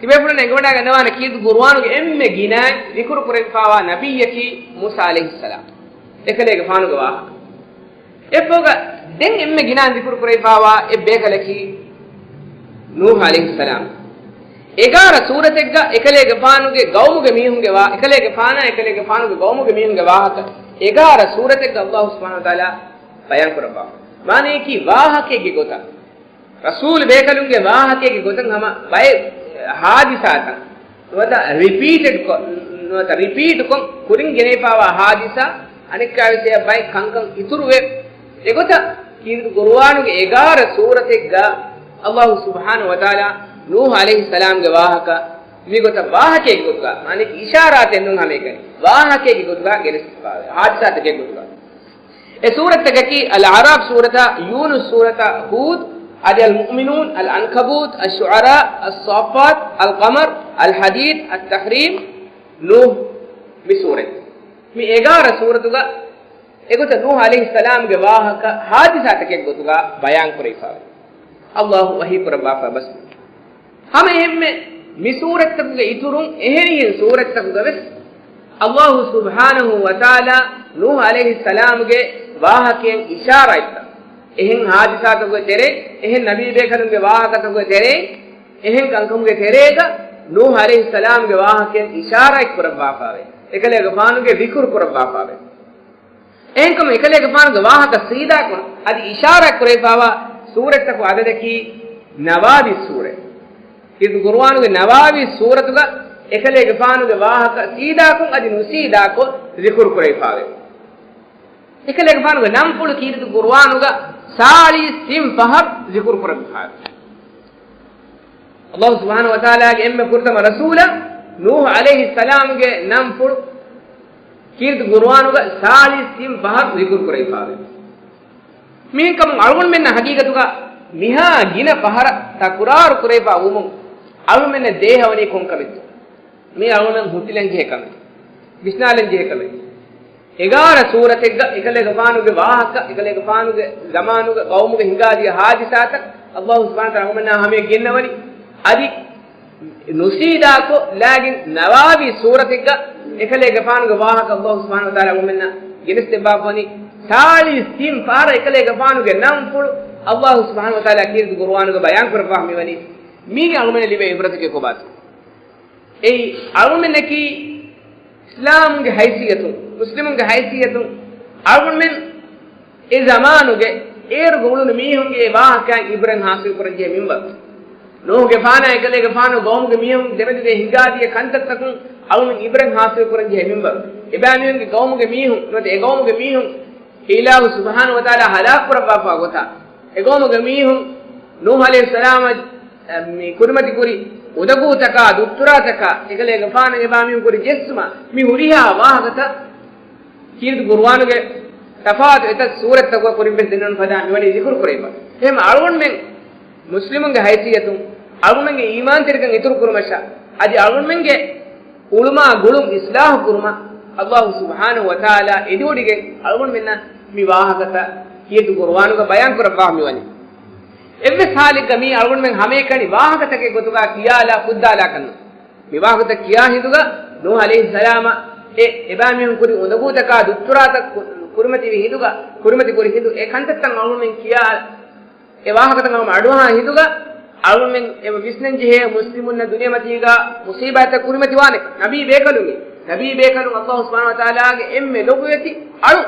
ތިބޭފުޅުން އެނގިވަޑައިގަންނަވާނެ ކީރިތި ޤުރުއާނުގެ އެންމެ ގިނައިން ޛިކުރު ކުރެވިފައިވާ ނަބިއްޔަކީ މޫސާ ޢަލައިހިއްސަލާމް. އެކަލޭގެފާނުގެ ވާހަކަ. އެއަށްފަހުގަ ދެން އެންމެ ގިނައިން ޛިކުރު ކުރެވިފައިވާ އެއް ބޭކަލަކީ ނޫޙު ޢަލައިހިއްސަލާމް. އެގާރަ ސޫރަތެއްގަ އެކަލޭގެފާނުގެ ޤައުމުގެ މީހުންގެ ވާ-، އެކަލޭގެފާނާ އެކަލޭގެފާނުގެ ޤައުމުގެ މީހުންގެ ވާހަކަ އެގާރަ ސޫރަތެއްގަ ﷲ ސުބްޙާނަހޫ ވަތަޢާލާ ބަޔާން ކުރައްވާ. މާނަޔަކީ ވާހަކައެއްގެ ގޮތަށް. ރަސޫލު ބޭކަލުންގެ ވާހަކައެއްގެ ގޮތުން ހަމަ ބައެއް ހާދިސާތައް ނުވަތަ ރިޕީޓެޑް ކޮށް، ނުވަތަ ރިޕީޓް ކޮށް ކުރިން ގެނެވިފައިވާ ހާދިސާ އަނެއްކާވެސް އެއަށް ބައެއް ކަންކަން އިތުރުވެ. އެގޮތަށް ކީރިތި ޤުރުއާނުގެ އެގާރަ ސޫރަތެއްގަ ﷲ ސުބްޙާނަހޫ ވަތަޢާލާ ނޫޙު ޢަލައިހިއްސަލާމްގެ ވާހަކަ މިގޮތަށް ވާހަކައެއްގެ ގޮތުގަ، މާނައަކީ އިޝާރާތެއް ނޫން ހަމައެކަނި، ވާހަކައެއްގެ ގޮތުގަ ގެނެސްފައިވާ ހާދިސާތަކެއްގެ ގޮތުގަ. އެ ސޫރަތްތަކަކީ އަލްއަޢްރާފް ސޫރަތާ، ޔޫނުސް ސޫރަތާ، ހޫދް، އަދި އަލްމުއުމިނޫން، އަލްޢަންކަބޫތް، އައްޝުޢަރާ، އައްޞާއްފާތް، އަލްޤަމަރް، އަލްޙަދީދް، އައްތަޙްރީމް، ނޫޙް، މި ސޫރަތް. މި އެގާރަ ސޫރަތުގަ އެގޮތަށް ނޫޙު ޢަލައިހިއްސަލާމްގެ ވާހަކަ ހާދިސާތަކެއް ގޮތުގަ ބަޔާން ކުރެވިފައިވޭ. ﷲ ވަޙީ ކުރައްވާފަ ބަސް. ހަމަ އެހެންމެ މި ސޫރަތްތަކުގެ އިތުރުން އެހެނިހެން ސޫރަތްތަކުގަވެސް ﷲ ސުބްޙާނަހޫ ވަތަޢާލާ ނޫޙު ޢަލައިހިއްސަލާމުގެ ވާހަކައިން އިޝާރާތްތައް، އެހެން ހާދިސާތަކުގެ ތެރެއިން، އެހެން ނަބީ ބޭކަލުންގެ ވާހަކަތަކުގެ ތެރެއިން، އެހެން ކަންކަމުގެ ތެރޭގަ ނޫޙު ޢަލައިހިއްސަލާމްގެ ވާހަކައިން އިޝާރާތް ކުރައްވާފާވޭ. އެކަލޭގެފާނުގެ ޛިކުރު ކުރައްވާފާވޭ. އެހެންކަމުން އެކަލޭގެފާނުގެ ވާހަކަ ސީދާކޮށް އަދި އިޝާރާތް ކުރެވިފާވާ ސޫރަތްތަކު އަދަދަކީ ނަވާވީސް ސޫރަތް. ކީރިތި ޤުރުއާނުގެ ނަވާވީސް ސޫރަތުގަ އެކަލޭގެފާނުގެ ވާހަކަ ސީދާކޮށް އަދި ނުސީދާކޮށް ޛިކުރު ކުރެވިފާވޭ. އެކަލޭގެފާނުގެ ނަންފުޅު ކީރިތި ޤުރުއާނުގަ ސާޅީސް ތިން ފަހަރު ޛިކުރު ކުރެވިފާވޭ. އަލްލާހު ސުބްޙާނަހު ވަތަޢާލާގެ އެންމެ ފުރަތަމަ ރަސޫލާ ނޫޙު ޢަލައިހިއްސަލާމްގެ ނަންފުޅު ކީރިތި ޤުރުއާނުގަ ސާޅީސް ތިން ފަހަރު ޛިކުރު ކުރެވިފާވޭ. މިހެންކަމުން އަޅުގަނޑުމެންނަށް ހަގީގަތުގަ މިހާ ގިނަ ފަހަރަށް ތަކުރާރު ކުރެވިފާ ވުމުން އަޅުގަނޑުމެންނަށް ދޭހަވަނީ ކޮންކަމެއްތޯ؟ މީ އަޅުގަނޑުމެން ހުތިލަން ޖެހޭ ކަމެއް، ވިސްނާލަން ޖެހޭ ކަމެއް. އެގާރަ ސޫރަތެއްގަ އެކަލޭގެފާނުގެ ވާހަކަ، އެކަލޭގެފާނުގެ ޒަމާނުގަ ޤައުމުގަ ހިނގާދިޔަ ހާދިސާތައް އަލްލާހު ސުބްޙާނަހު ވަތަޢާލާ އަޅުގަނޑުމެންނާ ހަމަޔަށް ގެންނަވަނީ. އަދި ނުސީދާކޮށް ލާގިން ނަވާވީސް ސޫރަތެއްގަ އެކަލޭގެފާނުގެ ވާހަކަ އަލްލާހު ސުބްޙާނަހު ވަތަޢާލާ އަޅުގަނޑުމެންނަށް ގެނެސްދެއްވާފަވަނީ. ސާޅީސް ތިން ފަހަރަށް އެކަލޭގެފާނުގެ ނަންފުޅު އަލްލާހު ސުބްޙާނަހު ވަތަޢާލާ ކީރިތި ޤުރުއާނުގަ ބަޔާން ކުރައްވާފަ މިވަނީ. މީގެ އަޅުގަނޑަށް ލިބޭ އިބްރަތަކީ ކޮބާތޯ؟ އެއީ އަޅުމެންނަކީ އިސްލާމުގެ ހައިސިއްޔަތުން، މުސްލިމުންގެ ހައިސިއްޔަތުން އަޅުމެން އެ ޒަމާނުގެ އޭރުގަ އުޅުނު މީހުންގެ ވާހަކައިން އިބްރަތް ހާސިލް ކުރަންޖެހޭ މިންވަރު. ނޫޙުގެފާނާ އެކަލޭގެފާނު ޤައުމުގެ މީހުން ދެމެދުގައި ހިނގާދިޔަ ކަންތައްތަކުން އަޅުމެން އިބްރަތް ހާސިލް ކުރަންޖެހޭ މިންވަރު. އެބައިމީހުންގެ ޤައުމުގެ މީހުން ނުވަތަ އެ ޤައުމުގެ މީހުން އެ އިލާހު ސުބްޙާނަހު ވަތަޢާލާ ހަލާކު ކުރައްވާފާ ގޮތާ، އެ ޤައުމުގެ މީހުން ނޫޙު ޢަލައިހިއްސަލާމަށް މި ކުރިމަތިކުރި އުނދަގޫތަކާ، ދުއްތުރާތަކާ، އެކަލޭގެފާނަށް އެބައިމީހުން ކުރި ޖެއްސުމާ، މި ހުރިހާ ވާހަކަތައް ކީރިތި ޤުރުއާނުގެ ތަފާތު އެތައް ސޫރަތްތަކުގަ ކުރިން ވެސް ދެންނެވުނު ފަދަ މިވަނީ ޒިކުރު ކުރެވިފަ. އެހެން އަޅުގަނޑުމެން މުސްލިމުންގެ ހައިސިއްޔަތުން އަޅުގަނޑުމެންގެ އީމާންތެރިކަން އިތުރު ކުރުމަށާ، އަދި އަޅުގަނޑުމެންގެ އުޅުމާ ގުޅުން އިސްލާހު ކުރުމަށް އަލްލާހު ސުބްޙާނަހު ވަތަޢާލާ އެދިވޮޑިގެން އަޅުގަނޑުމެންނަށް މި ވާހަކަތައް ކީރިތި ޤުރުއާނުގަ ބަޔާން ކުރައްވާ މިވަނީ. އެއްވެސް ހާލެއްގަ މީ އަޅުގަނޑުމެން ހަމައެކަނި ވާހަކަތަކެއް ގޮތުގަ ކިޔާލާ ފުއްދާލާކަށްނު. މި ވާހަކަތައް ކިޔާ ހިނދުގަ ނޫޙު ޢަލައިހިއްސަލާމަށް އެ އެބައިމީހުން ކުރި އުނދަގޫތަކާ ދުއްތުރާތައް ކު-، ކުރިމަތިވި ހިނދުގަ، ކުރިމަތިކުރި ހިނދު އެ ކަންތައްތައް އަޅުގަނޑުމެން ކިޔާ އެ ވާހަކަތައް ހަމަ އަޑުއަހާ ހިނދުގަ، އަޅުމެން އެ ވިސްނަން ޖެހޭ މުސްލިމުންނަށް ދުނިޔެމަތީގަ މުސީބާތްތައް ކުރިމަތިވާނެ. ނަބީ ބޭކަލުންގެ، ނަބީ ބޭކަލުން އަލްލާހު ސުބްޙާނަހު ވަތަޢާލާގެ އެންމެ ލޮބުވެތި އަޅު.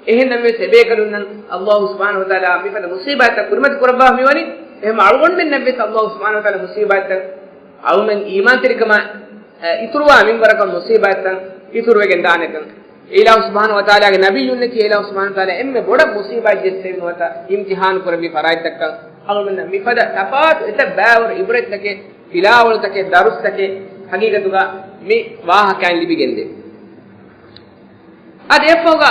އެހެންނަމަވެސް އެބޭކަލުންނަށް އަލްލާހު ސުބްޙާނަހު ވަތަޢާލާ މިފަދަ މުސީބާތްތައް ކުރިމަތި ކުރައްވާ މިވަނީ. އެހެން އަޅުގަނޑުމެންނަށްވެސް އަލްލާހު ސުބްޙާނަހު ވަތަޢާލާ މުސީބާތްތައް އަޅުމެން އީމާންތެރިކަމާ އިތުރުވާ މިންވަރަކަށް މުސީބާތްތައް އިތުރުވެގެން ދާނެކަން. އިލާހު ސުބްޙާނަހު ވަތަޢާލާގެ ނަބިއްޔުންނަކީ އިލާހު ސުބްޙާނަހު ވަތަޢާލާ އެންމެ ބޮޑަށް މުސީބާތް ޖެއްސެވި ނުވަތަ އިމްތިޙާނު ކުރެއްވި ފަރާތްތަކަށް އަޅުމެންނަށް މިފަދަ ތަފާތު އެތައް ބައިވަރު ޢިބްރަތްތަކެއް، ފިލާވަޅުތަކެއް، ދަރުސްތަކެއް ހަގީގަތުގަ މި ވާހަކައިން ލިބިގެންދޭ. އަދި އެއަށްފަހުގަ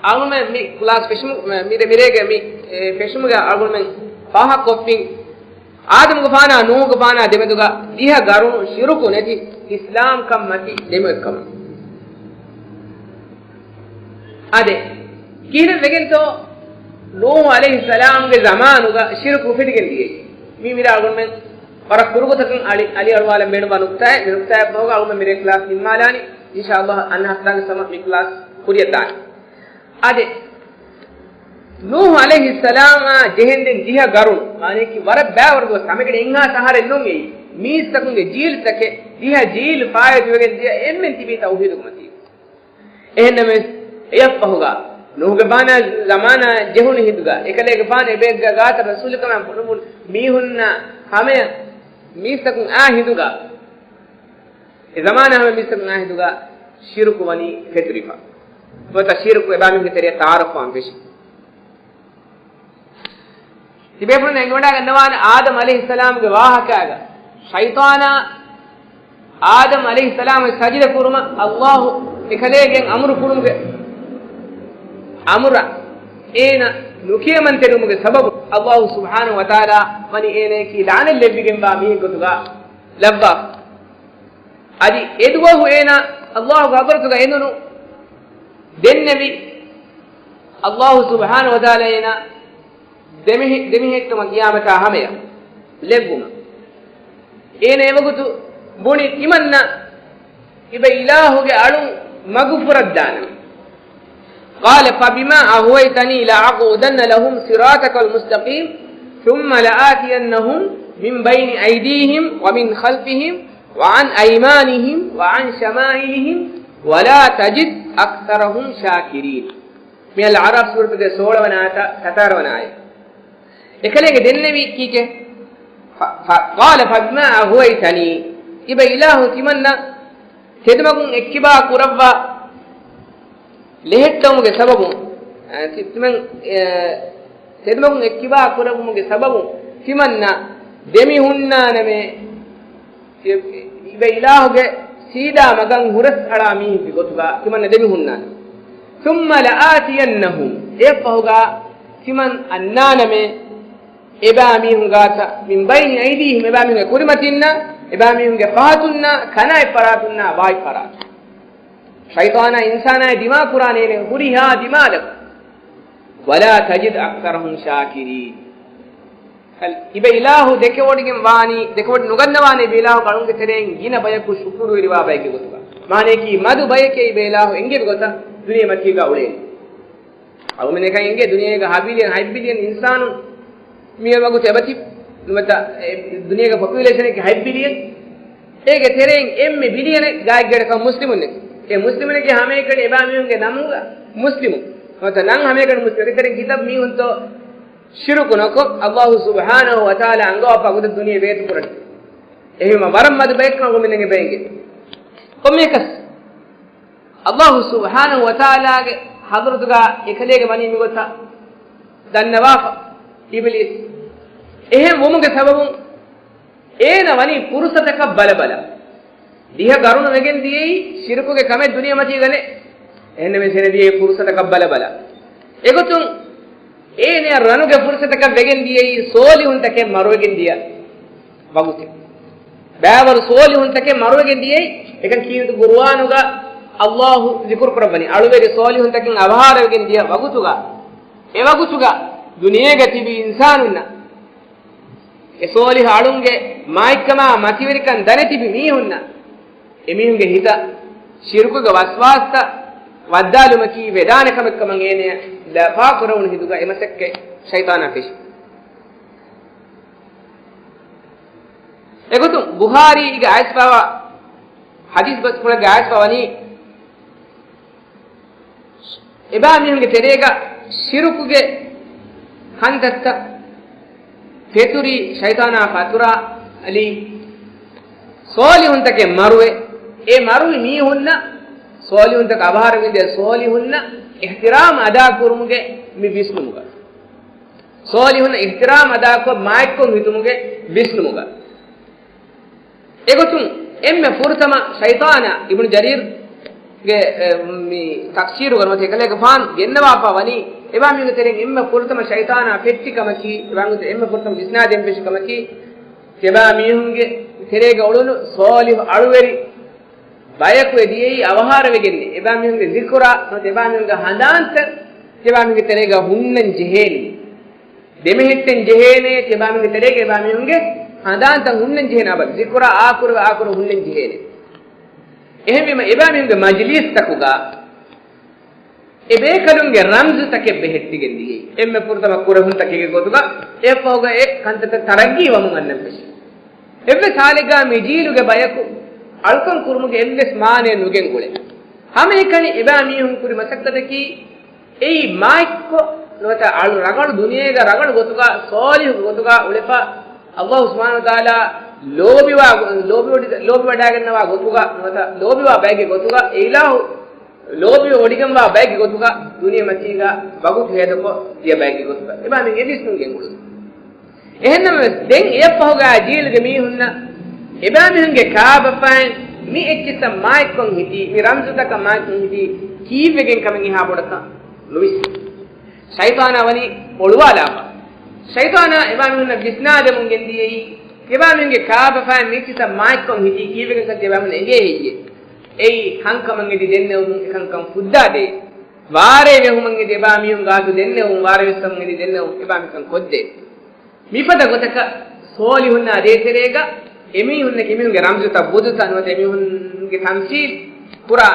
އަޅުމެން މި ކްލާސް ފެށުމު-، މި-، މިރޭގެ މި، އެ، ފެށުމުގަ އަޅުމެން ފާހަގަކޮށްފިން. އާދަމުގެފާނާ ނޫޙުގެފާނާ ދެމެދުގަ ދިހަ ގަރުނު ޝިރުކު ނެތި އިސްލާމްކަން މަތި ދެމެވެއްކަމަށް. އާދެ، ކިހިނެއް ވެގެންތޯ ނޫޙު ޢަލައިހިއްސަލާމްގެ ޒަމާނުގަ ޝިރުކު އުފެދިގެން ދިޔައީ؟ މީ މިރާ އަޅުގަނޑުމެން ވަރަށް ކުރުގޮތަކުން އަލި-، އަލި އަޅުވާލަން ބޭނުންވާ ނުކްތާއެއް. މި ނުކްތާއަށް ފަހުގަ އަޅުގަނޑު މިރޭ ކްލާސް ނިންމާލާނީ. އިންޝާﷲ އަންނަ ހަފްތާގެ ސަމަ މި ކްލާސް ކުރިއަށް ދާނީ. އާދެ، ނޫޙު ޢަލައިހިއްސަލާމާ ޖެހެންދެން ދިހަ ގަރުނު، މާނައަކީ ވަރަށް ބައިވަރު ދުވަސް، ހަމައެކަނި އެއްހާސް އަހަރެއް ނޫން އެއީ. މީސްތަކުންގެ ޖީލްތަކެއް، ދިހަ ޖީލް ފާއިތުވެގެން ދިޔަ އެންމެން ތިބީ ތައުޙީދުގެ މަތީގަ. އެހެންނަމަވެސް، އެއަށްފަހުގަ، ނޫޙުގެފާނާ ޒަމާނާ ޖެހުނު ހިނދުގަ، އެކަލޭގެފާނު އެބައެއްގެ ގާތަށް ރަސޫލުކަމާ ބުނުމުން މީހުންނާ ހަމަޔަށް މީސްތަކުން އާ ހިނދުގަ، އެ ޒަމާނާ ހަމަ މީސްތަކުން އާ ހިނދުގަ ޝިރުކު ވަނީ ފެތުރިފަ. ނުވަތަ ޝިރުކު އެބައިމީހުންގެ ތެރެއަށް ތަޢާރަފްވާން ފެށި. ތިބޭފުޅުން އެނގިވަޑައިގަންނަވާނެ އާދަމް ޢަލައިހިއްސަލާމްގެ ވާހަކާގަ ޝައިޠާނާ އާދަމް ޢަލައިހިއްސަލާމަށް ސަޖިދަ ކުރުމަށް އަލްލާހު އެކަލޭގެން އަމުރު ކުރުމުގެ އަމުރަށް އޭނަ ނުކިޔަމަންތެރިވުމުގެ ސަބަބުން އަލްލާހު ސުބްޙާނަހު ވަތަޢާލާ ވަނީ އޭނަޔަކީ ލަޢުނަތް ލެއްވިގެންވާ މީހެއްގޮތުގަ ލައްވާފަ. އަދި އެދުވަހު އޭނާ އަލްލާހުގެ ޙަޟްރަތުގަ އެނދުނު ދެންނެވި އަލްލާހު ސުބްޙާނަހު ވަތަޢާލާ އޭނާ ދެމިހެ-، ދެމިހެއްޓުމަށް ޤިޔާމަތާ ހަމަޔަށް ލެއްވުމަށް. އޭނާ އެވަގުތު ބުނި ތިމަންނަ އިބަ އިލާހުގެ އަޅުން މަގު ފުރައްދާނަމޭ. قال فبما أغويتني لأقعدن لهم صراطك المستقيم ثم لآتينهم من بين أيديهم ومن خلفهم وعن أيمانهم وعن شمائلهم ولا تجد أكثرهم شاكرين. މި އަލްއަޢްރާފް ސޫރަތުގެ ސޯޅަވަނަ އާޔަތާ ސަތާރަވަނަ އާޔަތް. އެކަލޭގެ ދެންނެވީ ކީކޭ؟ ފަ-، ފަ-، قال فبما أغويتني. އިބަ އިލާހު ތިމަންނަ ތެދުމަގުން އެއްކިބާ ކުރައްވާ ލެހެއްޓުމުގެ ސަބަބުން، އަ، ތި-، ތިމަން، އެ، ތެދުމަގުން އެއްކިބާ ކުރެއްވުމުގެ ސަބަބުން ތިމަންނަ ދެމިހުންނާނަމޭ. އިބަ އިލާހުގެ ސީދާ މަގަށް ހުރަސްއަޅާ މީހެއްގެ ގޮތުގަ ތިމަންނަ ދެމިހުންނާނެ. ثم لآتينهم، އެއަށްފަހުގަ ތިމަން އަންނާނަމޭ އެބާ މީހުން ގާތަށް، من بين أيديهم، އެބާ މީހުންގެ ކުރިމަތިންނާ، އެބާ މީހުންގެ ފަހަތުންނާ، ކަނާތް ފަރާތުންނާ، ބާތް ފަރާތުން. ޝައިޠާނާ އިންސާނާއި ދިމާ ކުރާނޭ ހުރިހާ ދިމާލަކު. ولا تجد أكثرهم شاكرين. އިބަ އިލާހު ދެކެވޮޑިގެން ވާނީ، ދެކެވޮޑި ނުގަންނަވާނެ އިބަ އިލާހު އަޅުންގެ ތެރެއިން ގިނަ ބަޔަކު ޝުކުރުވެރިވާ ބައެއްގެ ގޮތުގަ. މާނަޔަކީ މަދު ބަޔެކޭ އިބަ އިލާހު އެންގެވި ގޮތަށް ދުނިޔެ މަތީގަ އުޅޭނީ. އަޅުމެން އެކަން އެނގޭ ދުނިޔޭގަ ހަ ބިލިއަން، ހަތް ބިލިއަން އިންސާނުން މި ވަގުތު އެބަތި ނުވަތަ އެ ދުނިޔޭގެ ޕޮޕިއުލޭޝަނެއް ހަތް ބިލިއަން. އޭގެ ތެރެއިން އެންމެ ބިލިއަނެއް ގާތްގަނޑަކަށް މުސްލިމުންނެކެ. އެ މުސްލިމުނެކޭ ހަމައެކަނި އެބާ މީހުންގެ ނަމުގަ މުސްލިމު. ނުވަތަ ނަން ހަމައެކަނި މުސްލިމު. އެކަތެރެއިން ކިތައް މީހުންތޯ ޝިރުކު ނުކޮށް، އައްލާހު ސުބްޙާނަހު ވަތަޢާލާ އަންގަވާފަ ގޮތަށް ދުނިޔެ ބޭތުކުރަނީ. އެހެންވީމަ ވަރަށް މަދު ބަޔަކަށް އަޅުމެންނަށް އެބަ އެނގޭ. ކޮންމެއަކަސް އައްލާހު ސުބްޙާނަހު ވަތަޢާލާގެ ޙަޟްރަތުގަ އެކަލޭގެ ވަނީ މިގޮތަށް ދަންނަވާފަ އިބްލީސް. އެހެން ވުމުގެ ސަބަބުން އޭނަ ވަނީ ފުރުޞަތަކަށް ބަލަބަލަ. ދިހަ ގަރުނު ވެގެން ދިޔައީ ޝިރުކުގެ ކަމެއް ދުނިޔެމަތީގަ ނެތް. އެހެންނަމަވެސް އޭނަ ދިޔައީ ފުރުޞަތަކަށް ބަލަބަލަ. އެގޮތުން އޭނަޔަށް ރަނުގެ ފުރުޞަތަކަށް ވެގެން ދިޔައީ ޞޯލިޙުންތަކެއް މަރުވެގެން ދިޔަ ވަގުތެއް. ބައިވަރު ޞޯލިޙުންތަކެއް މަރުވެގެން ދިޔައީ. އެކަން ކީރިތި ޤުރުއާނުގަ އައްލާހު ޒިކުރު ކުރައްވަނީ އަޅުވެރި ޞޯލިޙުންތަކެއް އަވަހާރަވެގެން ދިޔަ ވަގުތުގަ. އެވަގުތުގަ ދުނިޔޭގަ ތިބި އިންސާނުންނަށް އެ ޞޯލިޙު އަޅުންގެ މާތްކަމާ މަތިވެރިކަން ދަނެތިބި މީހުންނަށް އެމީހުންގެ ހިތަށް ޝިރުކުގެ ވަސްވާސްތައް ވައްދާލުމަކީ ވެދާނެ ކަމެއްކަމަށް އޭނަޔަށް ލަފާކުރެވުނު ހިނދުގަ އެ މަސައްކަތް ޝައިޠާނާ ފެށި. އެގޮތުން ބުޚާރީގެ އައިސްފަވާ ޙަދީޘް ބަސްފުޅެއްގެ އައިސްފަ ވަނީ، އެބާ މީހުންގެ ތެރޭގަ ޝިރުކުގެ ކަންތައްތައް ފެތުރި، ޝައިޠާނާ ފަތުރާ އަލި، ޞޯލިޙުންތަކެއް މަރުވެ، އެ މަރުވި މީހުންނަށް ޞޯލިޙުންތަކަށް އަވަހާރަވެގެން ދިޔަ ޞޯލިޙުންނަށް އިޙްތިރާމް އަދާކުރުމުގެ މި ވިސްނުމުގަ. ޞޯލިޙުން އިޙްތިރާމް އަދާކޮށް މާތްކޮށް ހިތުމުގެ ވިސްނުމުގަ. އެގޮތުން އެންމެ ފުރަތަމަ ޝައިޠާނާ އިބްނު ޖަރީރްގެ، އެ، މި ތަފްސީރުގަ ނުވަތަ އެކަލޭގެފާނު ގެންނަވާފަ ވަނީ، އެބާ މީހުންގެ ތެރެއިން އެންމެ ފުރަތަމަ ޝައިޠާނާ ފެއްޓި ކަމަކީ، އެބާ މީހުންގެ ތެރެއިން އެންމެ ފުރަތަމަ ވިސްނާދޭން ފެށި ކަމަކީ، އެބާ މީހުންގެ ތެރޭގަ އުޅުނު ޞޯލިޙު އަޅުވެރި ބަޔަކު އެ ދިޔައީ އަވަހާރަވެގެން. އެބާ މީހުންގެ ޒިކުރާ ނުވަތަ އެބާ މީހުންގެ ހަނދާންތައް އެބާ މީހުންގެ ތެރޭގަ ހުންނަން ޖެހޭނީ. ދެމެހެއްޓެން ޖެހޭނެ، އެބާ މީހުންގެ ތެރޭގަ އެބާ މީހުންގެ ހަނދާންތައް ހުންނަން ޖެހޭނެ އަބަދު. ޒިކުރާ އާކުރުވެ އާކުރު ހުންނަން ޖެހޭނެ. އެހެންވީމަ އެބާ މީހުންގެ މަޖިލީސްތަކުގަ އެ ބޭކަލުންގެ ރަމްޒުތަކެއް ބެހެއްޓިގެން ދިޔައީ. އެންމެ ފުރަތަމަ ކުރެހުންތަކެއްގެ ގޮތުގަ އެއަށްފަހުގަ އެ ކަންތައްތައް ތަރައްގީ ވަމުން އަންނަން ފެށި. އެއްވެސް ހާލެއްގަ މި ޖީލުގެ ބަޔަކު އަޅުކަން ކުރުމުގެ އެއްވެސް މާނައެއް ނުގެންގުޅޭ. ހަމައެކަނި އެބާ މީހުން ކުރި މަސައްކަތަކީ އެއީ މާތްކޮށް ނުވަތަ އަޅު ރަނގަޅު ދުނިޔޭގަ ރަނގަޅު ގޮތުގަ ޞޯލިޙު ގޮތުގަ އުޅެފަ، އައްލާހު ސުބްޙާނަހު ވަތަޢާލާ ލޯބިވާ، ލޯބިވަޑި-، ލޯބިވަޑައިގަންނަވާ ގޮތުގަ ނުވަތަ ލޯބިވާ ބައެއްގެ ގޮތުގަ އެ އިލާހު ލޯބިވެވޮޑިގެންވާ ބައެއްގެ ގޮތުގަ ދުނިޔެމަތީގަ ވަގުތު ހޭދަކޮށް ދިޔަ ބައެއްގެ ގޮތުގަ އެބާ މީހުން އެ ވިސްނުން ގެންގުޅުނު. އެހެންނަމަވެސް، ދެން އެއަށްފަހުގަ ޖީލުގެ މީހުންނަށް އެބާމީހުންގެ ކާބަފައިން މި އެއްޗިއްސަށް މާތްކޮށް ހިތީ، މި ރަމްޒުތަކަށް މާތްކޮށް ހިތީ ކީއްވެގެން ކަމެއް އެހާ ބޮޑަކަށް ނުވިސްނޭ. ޝައިޠާނާ ވަނީ އޮޅުވާލާފަ. ޝައިޠާނާ އެބާމީހުންނަށް ވިސްނާދެމުން ގެންދިޔައީ، އެބާމީހުންގެ ކާބަފައިން މި އެއްޗިއްސަށް މާތްކޮށް ހިތީ ކީއްވެގެންކަން އެބާމީހުން އެނގޭ ހެއްޔޭ؟ އެއީ ކަންކަމަށް އެދި ދެންނެވުމުން އެކަންކަން ފުއްދާދޭ. ވާރޭ ވެހުމަށް އެދި އެބާމީހުން ގާތު ދެންނެވުން، ވާރޭ ވެސްކަމަށް އެދި ދެންނެވުން އެބާމީހުން ކޮށްދޭ. މިފަދަ ގޮތަކަށް ޞޯލިޙުންނާ ދޭތެރޭގަ އެމީހުންނަކީ އެމީހުންގެ ރަމްޒުތައް، ބުދުތައް ނުވަތަ އެމީހުންގެ ތަމްސީލް ކުރާ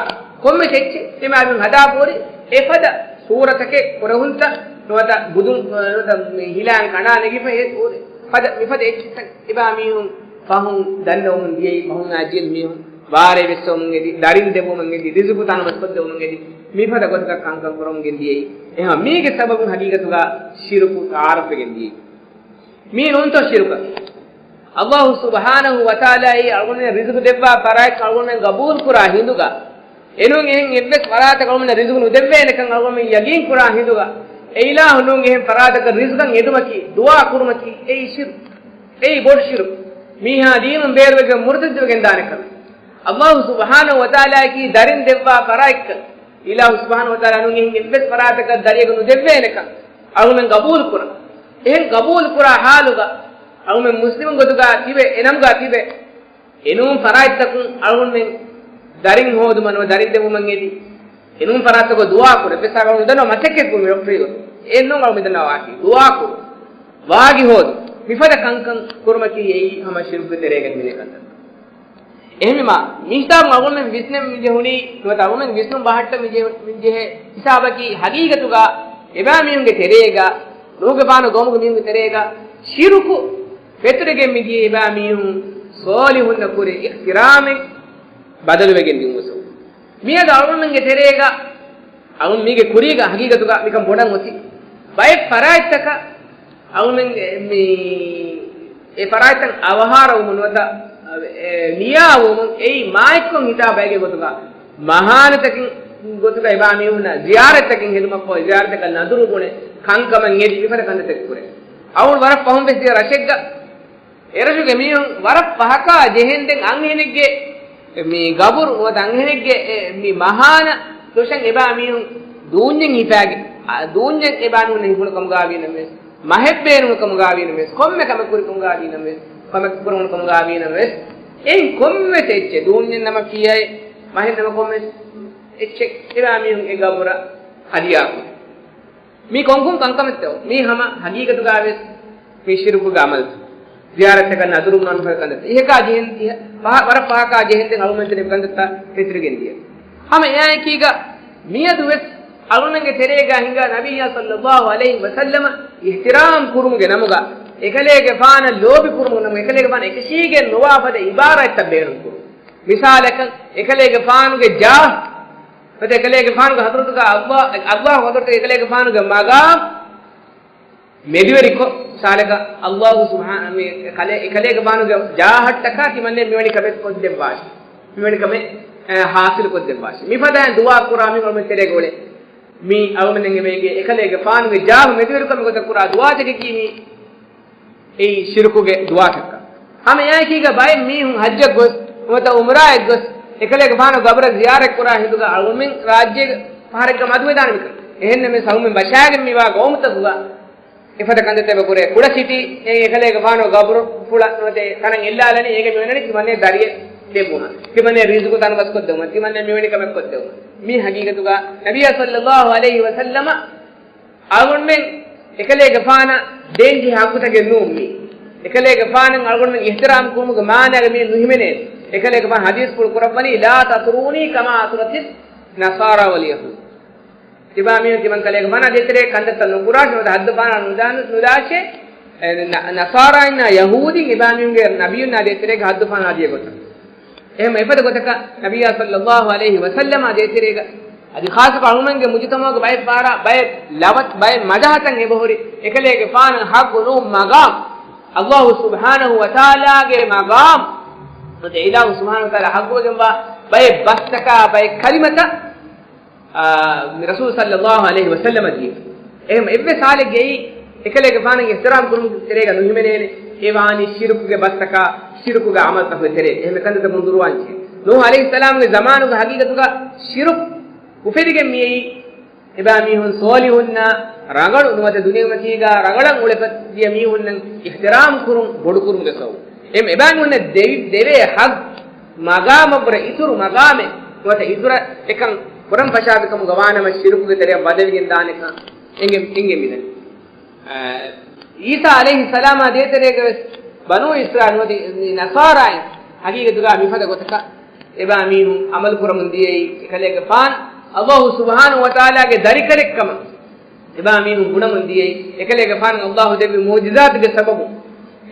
ކޮންމެ އެއްޗެއް އެމީހުން ހަދާފަ ހުރި އެފަދަ ސޫރަތަކެއް، ކުރެހުންތައް ނުވަތަ ބުދުން، ނުވަތަ ހިލައިން ކަނޑާ ނެގިފަ އެ ސޫރަ-، ފަދަ، މިފަދަ އެއްޗިއްސަށް އެބާމީހުން ފަހުން ދަންނަވަމުން ދިޔައީ، ފަހުން އާ ޖިން މީހުން ވާރޭ ވެއްސެވުމުން އެދި، ދަރިން ދެއްވުމުން އެދި، ރިޒުގު ތަނަވަސްކޮށްދެވުމުން އެދި، މިފަދަ ގޮތަކަށް ކަންކަން ކުރަމުން ގެންދިޔައީ. އެހާ މީގެ ސަބަބުން ހަގީގަތުގަ ޝިރުކު ތަޢާރަފްވެގެން ދިޔައީ. މީ ނޫންތޯ ޝިރުކަށް؟ އައްލާހު ސުބްޙާނަހު ވަތަޢާލާ އެ އަޅުގަނޑުމެން ރިޒުގު ދެއްވާ ފަރާތް އަޅުގަނޑުމެން ގަބޫލު ކުރާ ހިނދުގަ، އެނޫން އެހެން އެއްވެސް ފަރާތަކަށް އަޅުގަނޑުމެން ރިޒުގު ނުދެއްވޭނެކަން އަޅުގަނޑުމެން ޔަގީން ކުރާ ހިނދުގަ، އެ އިލާހު ނޫން އެހެން ފަރާތަކަށް ރިޒުގަށް އެދުމަކީ، ދުޢާ ކުރުމަކީ، އެއީ ޝިރުކު. އެއީ ބޮޑު ޝިރުކު. މީހާ ދީނުން ބޭރުވެގެން މުރުތައްދުވެގެން ދާނެކަން. އައްލާހު ސުބްޙާނަހު ވަތަޢާލާއަކީ ދަރިން ދެއްވާ ފަރާތްކަން. އިލާހު ސުބްޙާނަހު ވަތަޢާލާ ނޫން އެހެން އެއްވެސް ފަރާތަކަށް ދަރިޔަކު ނުދެއްވޭނެކަން އަޅުމެން ގަބޫލު ކުރަން. އެހެން ގަބޫލު ކުރާ ޙާލުގަ އަޅުމެން މުސްލިމުން ގޮތުގަ ތިބެ، އެ ނަމުގަ ތިބެ، އެނޫން ފަރާތްތަކުން އަޅުގަނޑުމެން ދަރިން ހޯދުމަށް ނުވަ ދަރިން ދެއްވުމަށް އެދި. އެނޫން ފަރާތްތަކުން ދުޢާ ކުރޭ. އެއްވެސް އަޅުގަނޑު ދަންނަވާ މަސައްކަތް ކުރުމި ރޮއްޓްރީގޮތު. އެއްނޫން އަޅު މިދަންނަވާ ވާހަކަ. ދުޢާ ކުރު. ވާގި ހޯދު. މިފަދަ ކަންކަން ކުރުމަކީ އެއީ ހަމަ ޝިރުކުގެ ތެރޭގަ މިދެން ކަންތައް. އެހެންވީމާ، މި ހިސާބުން އަޅުގަނޑުމެން ވިސްނަން މި ޖެހުނީ، ނުވަތަ އަޅުގަނޑުމެން ވިސްނުން ބަހައްޓަން މި ޖެހެ-، މި ޖެހޭ ހިސާބަކީ ހަގީގަތުގަ އެބައިމީހުންގެ ތެރޭގަ، ނޫހުގެފާނު ގައުމުގެ މީހުންގެ ތެރޭގަ ޝިރުކު ފެތުރެގެން މިދިޔަ އެބައިމީހުން ޞާލިޙުންނަށް ކުރެ އިޙްތިރާމެއް ބަދަލުވެގެން ދިއުމުސު. މިއަދު އަޅުގަނޑުމެންގެ ތެރޭގަ، އަޅުން މީގެ ކުރީގަ ހަގީގަތުގަ މިކަން ބޮޑަށް އޮތީ. ބައެއް ފަރާތްތަކަށް އަޅުމެން މި، އެ ފަރާތްތައް އަވަހާރަވުމުން ނުވަތަ، އެ، ނިޔާވުމުން އެއީ މާތްކޮށް ހިތާ ބައެއްގެ ގޮތުގަ މަހާނަތަކިން ގޮތުގަ އެބައިމީހުންނަށް ޒިޔާރަތްތަކެއް ހެދުމަށްފަހު، ޒިޔާރަތްތަކަށް ނަދުރު ބުނެ ކަންކަމަށް އެދި މިފަދަ ކަންތައްތަކެއް ކުރޭ. އަޅުން ވަރަށް ފަހުން ވެސް ދިޔަ ރަށެއްގަ އެރަށުގެ މީހުން ވަރަށް ފަހަކާ ޖެހެންދެން އަންހެނެއްގެ މި ގަބުރު ނުވަތަ އަންހެނެއްގެ އެ މި މަހާނަ ދޮށަށް އެބާ މީހުން ދޫންޏެއް ހިފާގެ، އާ، ދޫންޏެއް އެބާ މީހުން ހިފުނު ކަމުގާ ވީނަމަވެސް، މަހެއް ބޭނުނު ކަމުގާ ވީނަމަވެސް، ކޮންމެ ކަމެއް ކުރި ކަމުގާ ވީނަމަވެސް، ކަމެއް ކުރެވުނު ކަމުގާ ވީނަމަވެސް، އެއިން ކޮންމެސް އެއްޗެއް، ދޫންޏެއް ނަމަ ކިޔައި، މަހެއް ނަމަ ކޮންމެސް އެއްޗެއް އެބާ މީހުން އެ ގަބުރަށް ހަދިޔާ ކުރި. މީ ކޮންކޮން ކަންކަމެއްތޯ؟ މީ ހަމަ ހަގީގަތުގާވެސް މީ ޝިރުކުގެ އަމަލްތައް. ޒިޔާރަތްތަކަށް ނަދުރު ބުނާން ފަދަ ކަންތައް. އިހަކާ ޖެހެން، އިހަ-، ފަހަ-، ވަރަށް ފަހަކާ ޖެހެންދެން އަޅުމެންތެރި ކަންތައްތައް ފެތުރިގެން ދިޔަ. ހަމަ އެއާއެކީގަ މިއަދުވެސް އަޅުމެންގެ ތެރޭގަ ހިނގާ ނަބިއްޔާ ޞައްލައްލާހު ޢަލައިހި ވަސައްލަމަ އިޙްތިރާމް ކުރުމުގެ ނަމުގަ، އެކަލޭގެފާނަށް ލޯބި ކުރުމުގެ ނަމުގަ، އެކަލޭގެފާނަށް އެކަށީގެން ނުވާ ފަދަ ޢިބާރާތްތައް ބޭނުން ކުރުން. މިސާލަކަށް، އެކަލޭގެފާނުގެ ޖާހް ފަދަ އެކަލޭގެފާނުގެ ޙަޟްރަތުގަ ﷲ، ﷲ ޙަޟްރަތުގަ އެކަލޭގެފާނުގެ މަގާމް މެދުވެރިކޮށް، މިސާލަކަށް ﷲ ސުބްޙާ-، މި ކަލޭ-، އެކަލޭގެފާނުގެ ޖާހަށްޓަކާ ތިމަންނެ މިވެނި ކަމެއް ކޮށްދެއްވާށި. މިވެނި ކަމެއް، އެ، ޙާޞިލު ކޮށްދެއްވާށި. މިފަދައިން ދުޢާ ކުރާ މި އަޅުމެން ތެރޭގަ އުޅޭ. މި އަޅުމެންގެ މޭގެ އެކަލޭގެފާނުގެ ޖާހު މެދުވެރިކަމުގެ ގޮތަށް ކުރާ ދުޢާތަކަކީ މި އެއީ ޝިރުކުގެ ދުޢާތަކަށް. ހަމަ އެއާއެކީގަ ބައެއް މީހުން ޙައްޖަށް ގޮސް، ނުވަތަ ޢުމްރާއެއް ގޮސް، އެކަލޭގެފާނު ގަބުރަށް ޒިޔާރަތް ކުރާ ހިނދުގަ އަޅުމެން ރާއްޖޭގެ ފަހަރެއްގަ މަދުވެދާނެ މިކަން. އެހެންނަމަވެސް އަޅުމެން ވަށާގެން މިވާ ގައުމުތަކުގަ އެފަދަ ކަންތައްތައް އެބަ ކުރޭ. ކުޑަސިޓީ އެ އެކަލޭގެފާނު ގަބުރުފުޅަށް ނުވަތަ ތަނަށް އެއްލާލަނީ އޭގެ މިވަނަނީ ތިމަންނެ ދަރިއެއް ދެއްވުމަށް، ތިމަންނެ ރިޒުގު ތަނަވަސްކޮށްދެވުމަށް، ތިމަންނެ މިވެނި ކަމެއް ކޮށްދެވުމަށް. މީ ޙަޤީޤަތުގަ ނަބިއްޔާ ޞައްލައްލާހު ޢަލައިހި ވަސައްލަމަ އަޅުގަނޑުމެން އެކަލޭގެފާނަށް ދޭންޖެހޭ ޙައްޤުތަކެއް ނޫން މީ. އެކަލޭގެފާނަށް އަޅުގަނޑުމެން އިޙްތިރާމް ކުރުމުގެ މާނައިގަ މީ ނުހިމެނޭ. އެކަލޭގެފާނު ޙަދީޘްފުޅު ކުރައްވަނީ، "لا تطروني كما أطرت النصارى واليهود." ތިބާ މީހުން ތިމަން ކަލޭގެފާނާ ދޭތެރޭ ކަންތައްތައް ނުކުރާށޭ، ނުވަތަ ޙައްދުފަހަނާ ނުދާނު-، ނުދާށޭ، އެ، ނަ-، ނަޞާރާއިންނާ ޔަހޫދީން އެބާ މީހުންގެ ނަބިއްޔުންނާ ދޭތެރޭގެ ޙައްދުފަހަނާ ދިޔަ ގޮތަށް. އެހެން އެފަދަ ގޮތަކަށް ނަބިއްޔާ ޞައްލައްލާހު ޢަލައިހި ވަސައްލަމާ ދޭތެރޭގަ އަދި ޚާއްޞަކޮށް އަޅުމެންގެ މުޖުތަމަޢުގެ ބައެއް ފަހަރަށް ބައެއް ލަވަތު، ބައެއް މަދަޙަތައް އެބަހުރި، އެކަލޭގެފާނަށް ޙައްޤު ނޫން މަގާމް، ﷲ ސުބްޙާނަހު ވަތަޢާލާގެ މަގާމް، އިލާހު ސުބްޙާނަހު ވަތަޢާލާ ޙައްޤުވެގެންވާ ބައެއް ބަސްތަކާ، ބައެއް ކަލިމަތައް، އާ، މި ރަސޫލު ޞައްލައްލާހު ޢަލައިހި ވަސައްލަމަށް ދިޔަ. އެހެން އެއްވެސް ޙާލެއްގައި އެކަލޭގެފާނަށް އިޙްތިރާމް ކުރުމުގެ ތެރޭގަ ނުހިމެނޭނެ. އެ ވާނީ ޝިރުކުގެ ބަސްތަކާ، ޝިރުކުގެ ޢަމަލުތަކުގެ ތެރޭ. އެހެން ކަންތައްތަކުން ދުރުވާންޖެހޭ. ނޫޙު ޢަލައިހިއްސަލާމްގެ ޒަމާނުގަ ޙަޤީޤަތުގަ ޝިރުކު އުފެދިގެން މިއައީ، އެބާ މީހުން ޞާލިޙުންނާ ރަނގަޅު ނުވަތަ ދުނިޔެމަތީގަ ރަނގަޅަށް އުޅެފަ ދިޔަ މީހުންނަށް އިޙްތިރާމް ކުރުން ބޮޑުކުރުމުގެ ސަބަބުން. އެ އެބާ މީހުންނަށް ދެވި-، ދެވޭ ޙައްޤު މަގާމަށްވުރެ އިތުރު މަގާމެއް ނުވަތަ އިތުރަށް އެކަން ކުރަން ފަށާފިކަމުގަ ވާނަމަ، ޝިރުކުގެ ތެރެއަށް ވަދެވިގެން ދާނެކަން އެނގެ-، އެނގެމިދަނީ. އަ، ޢީސާ ޢަލައިހިއްސަލާމާ ދޭތެރޭގަވެސް ބަނޫ އިސްރާއީލް ނުވަތަ މި ނަޞާރާއިން ޙަޤީޤަތުގަ މިފަދަ ގޮތަކަށް އެބާ މީހުން ޢަމަލު ކުރަމުން ދިޔައީ، އެކަލޭގެފާނު ﷲ ސުބްޙާނަހު ވަތަޢާލާގެ ދަރިކަލެއްކަމަށް އެބާ މީހުން ބުނަމުން ދިޔައީ، އެކަލޭގެފާނަށް ﷲ ދެއްވި މުޢުޖިޒާތުގެ ސަބަބުން.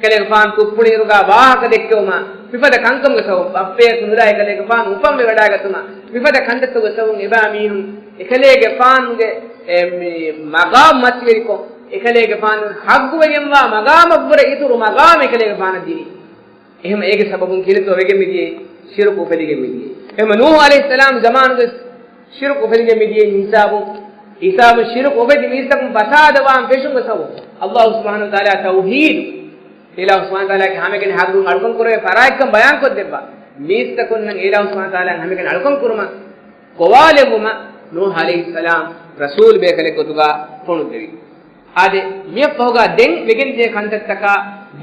އެކަލޭގެފާނު ތުއްޕުޅިއިރުގަ ވާހަކަ ދެއްކެވުމަށް މިފަދަ ކަންކަމުގެ ސަބަބުން، ބައްޕަޔަކު ނުލާ އެކަލޭގެފާނު އުފަންވެ ވަޑައިގަތުމަށް މިފަދަ ކަންތައްތަކުގެ ސަބަބުން އެބައިމީހުން އެކަލޭގެފާނުގެ އެ، މި މަގާމް މަތިވެރިކޮށް، އެކަލޭގެފާނު ހައްގުވެގެންވާ މަގާމަށްވުރެ އިތުރު މަގާމް އެކަލޭގެފާނަށް ދިނީ. އެހެން އޭގެ ސަބަބުން ކިހިނެއްތޯ ވެގެން މިދިޔައީ؟ ޝިރުކު އުފެދިގެން މިދިޔައީ. އެހެން ނޫޙު ޢަލައިހިއްސަލާމް ޒަމާނުގެ ޝިރުކު އުފެދިގެން މިދިޔައީ މި ހިސާބުން. ހިސާބުން ޝިރުކު އުފެދި މީސްތަކުން ފަސާދަވާން ފެށުމުގެ ސަބަބުން ﷲ ސުބްޙާނަހޫ ވަތަޢާލާ ތައުޙީދު، އިލާހު ސުބްޙާނަހޫ ވަތަޢާލާގެ ހަމައެކަނި ޙައްޤުން އަޅުކަން ކުރެވޭ ފަރާތްކަން ބަޔާންކޮށްދެއްވާ. މީސްތަކުންނަށް އިލާހު ސުބްޙާނަހޫ ވަތަޢާލާ ހަމައެކަނި އަޅުކަން ކުރުމަށް ގޮވާލެއްވުމަށް ނޫޙު ޢަލައިހިއްސަލާމް ރަސޫލު ބޭކަލެއް ގޮތުގަ ފޮނުއްވެވި. އާދެ، މިއަށްފަހުގަ ދެން ވެގެންދިޔަ ކަންތައްތަކާ،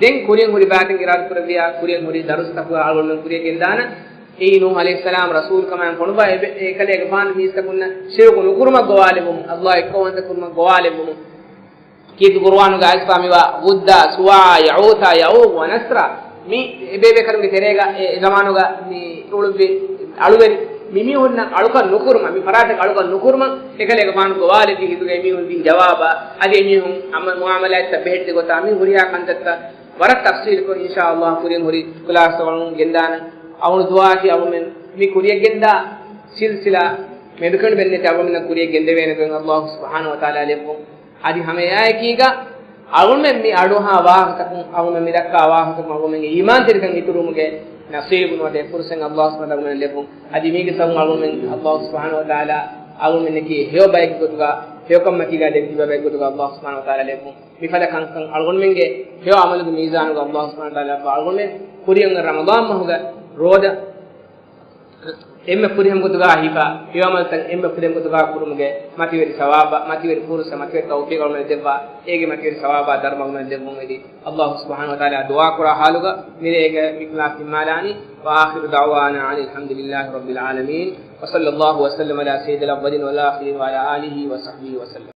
ދެން ކުރިއަށް ހުރި ބައިތައް އިރާދަކުރެއްވިޔާ، ކުރިއަށް ހުރި ދަރުސްތަކުގަ އަޅުގަނޑުމެން ކުރިއަށް ގެންދާނަން. އެއީ ނޫޙު ޢަލައިހިއްސަލާމް ރަސޫލު ކަމަށް ފޮނުވާ އެ ބޭ-، އެކަލޭގެފާނު މީސްތަކުންނަށް ޝިރުކު ނުކުރުމަށް ގޮވާލެއްވުމުން، ﷲ އެއްކައުވަންތަ ކުރުމަށް ގޮވާލެއްވުމުން. ކީރިތި ޤުރުއާނުގަ އައިސްފާ މިވާ ވުއްދާ، ސުވާޢާ، ޔަޢޫޘާ، ޔަޢޫޤު ވަ ނަސްރާ، މި އެބޭބޭކަލުންގެ ތެރޭގަ އެ، އެ ޒަމާނުގަ މި އުޅުއްވި އަޅުވެރި މިމީހުންނަށް އަޅުކަން ނުކުރުމަށް، މި ފަރާތަކަށް އަޅުކަން ނުކުރުމަށް އެކަލޭގެފާނު ގޮވާލެއްވި ހިނދުގަ އެމީހުން ދިން ޖަވާބާ، އަދި އެމީހުން އަމަ-، މުޢާމަލާތްތައް ބެހެއްޓި ގޮތާ މި ހުރިހާ ކަންތައްތައް ވަރަށް ތަފްޞީލުކޮށް އިންޝާﷲ ކުރިން ހުރި ކުލާސްތައް ވަޅުން ގެންދާނަން. އަޅުގަނޑު ދުޢާއަކީ އަޅުމެން މި ކުރިޔަށް ގެންދާ ސިލްސިލާ މެދުކެނޑުމެއް ނެތި އަޅުމެންނަށް ކުރިޔަށް ގެންދެވޭނެ ގޮތް ﷲ ސުބްޙާނަހޫ ވަތަޢާލާ ލެއްވުން. އަދި ހަމައެއާއެކީގަ އަޅުމެން މި އަޑުއަހާ ވާހަކަތަކުން، އަޅުމެން މި ދައްކާ ވާހަކަތަކުން އަޅުމެންގެ އީމާންތެރިކަން އިތުރުވުމުގެ ނަސީބު ނުވަތަ ފުރުސަތު ﷲ ސުބްޙާނަހޫ ވަތަޢާލާ ލެއްވުން. އަދި މީގެ ސަބަބުން އަޅުމެން ﷲ ސުބްޙާނަހޫ ވަތަޢާލާ އަޅުމެންނަކީ ހެޔޮ ބައެއްގެ ގޮތުގަ، ހެޔޮކަމަކީގަ ދެން ތިބޭ ބައެއްގެ ގޮތުގަ ﷲ ސުބްޙާނަހޫ ވަތަޢާލާ ލެއްވުން. މިފަދަ ކަންކަން އަޅުގަނޑުމެންގެ ހެޔޮ ޢަމަލުގެ މީޒާނުގަ ﷲ ސުބްޙާނަހޫ ވަތަޢާލާ އަޅުގަނޑުމެން ކުރިއަށް ރަމަޟާން މަހުގެ ރޯދަ އެންމެ ފުރިހަމަ ގޮތުގަ ހިފާ، ހެޔޮ ޢަމަލުތައް އެންމެ ފުރިހަމަ ގޮތުގަ ކުރުމުގެ މަތިވެރި ސަވާބާ، މަތިވެރި ފުރުސަ، މަތިވެރި ތައުފީޤު އަޅުމެން ދެއްވާ، އޭގެ މަތިވެރި ސަވާބާ ދަރުމަ އަޅުމެން ދެއްވުން އެދި. ﷲ ސުބްޙާނަހޫ ވަތަޢާލާ ދުޢާ ކުރާ ޙާލުގަ މިރޭގެ މި ކްލާސް ނިންމާލާނީ. وآخر دعوانا أن الحمد لله رب العالمين، وصلى الله وسلم على سيد الأولين والآخرين وعلى آله وصحبه وسلم.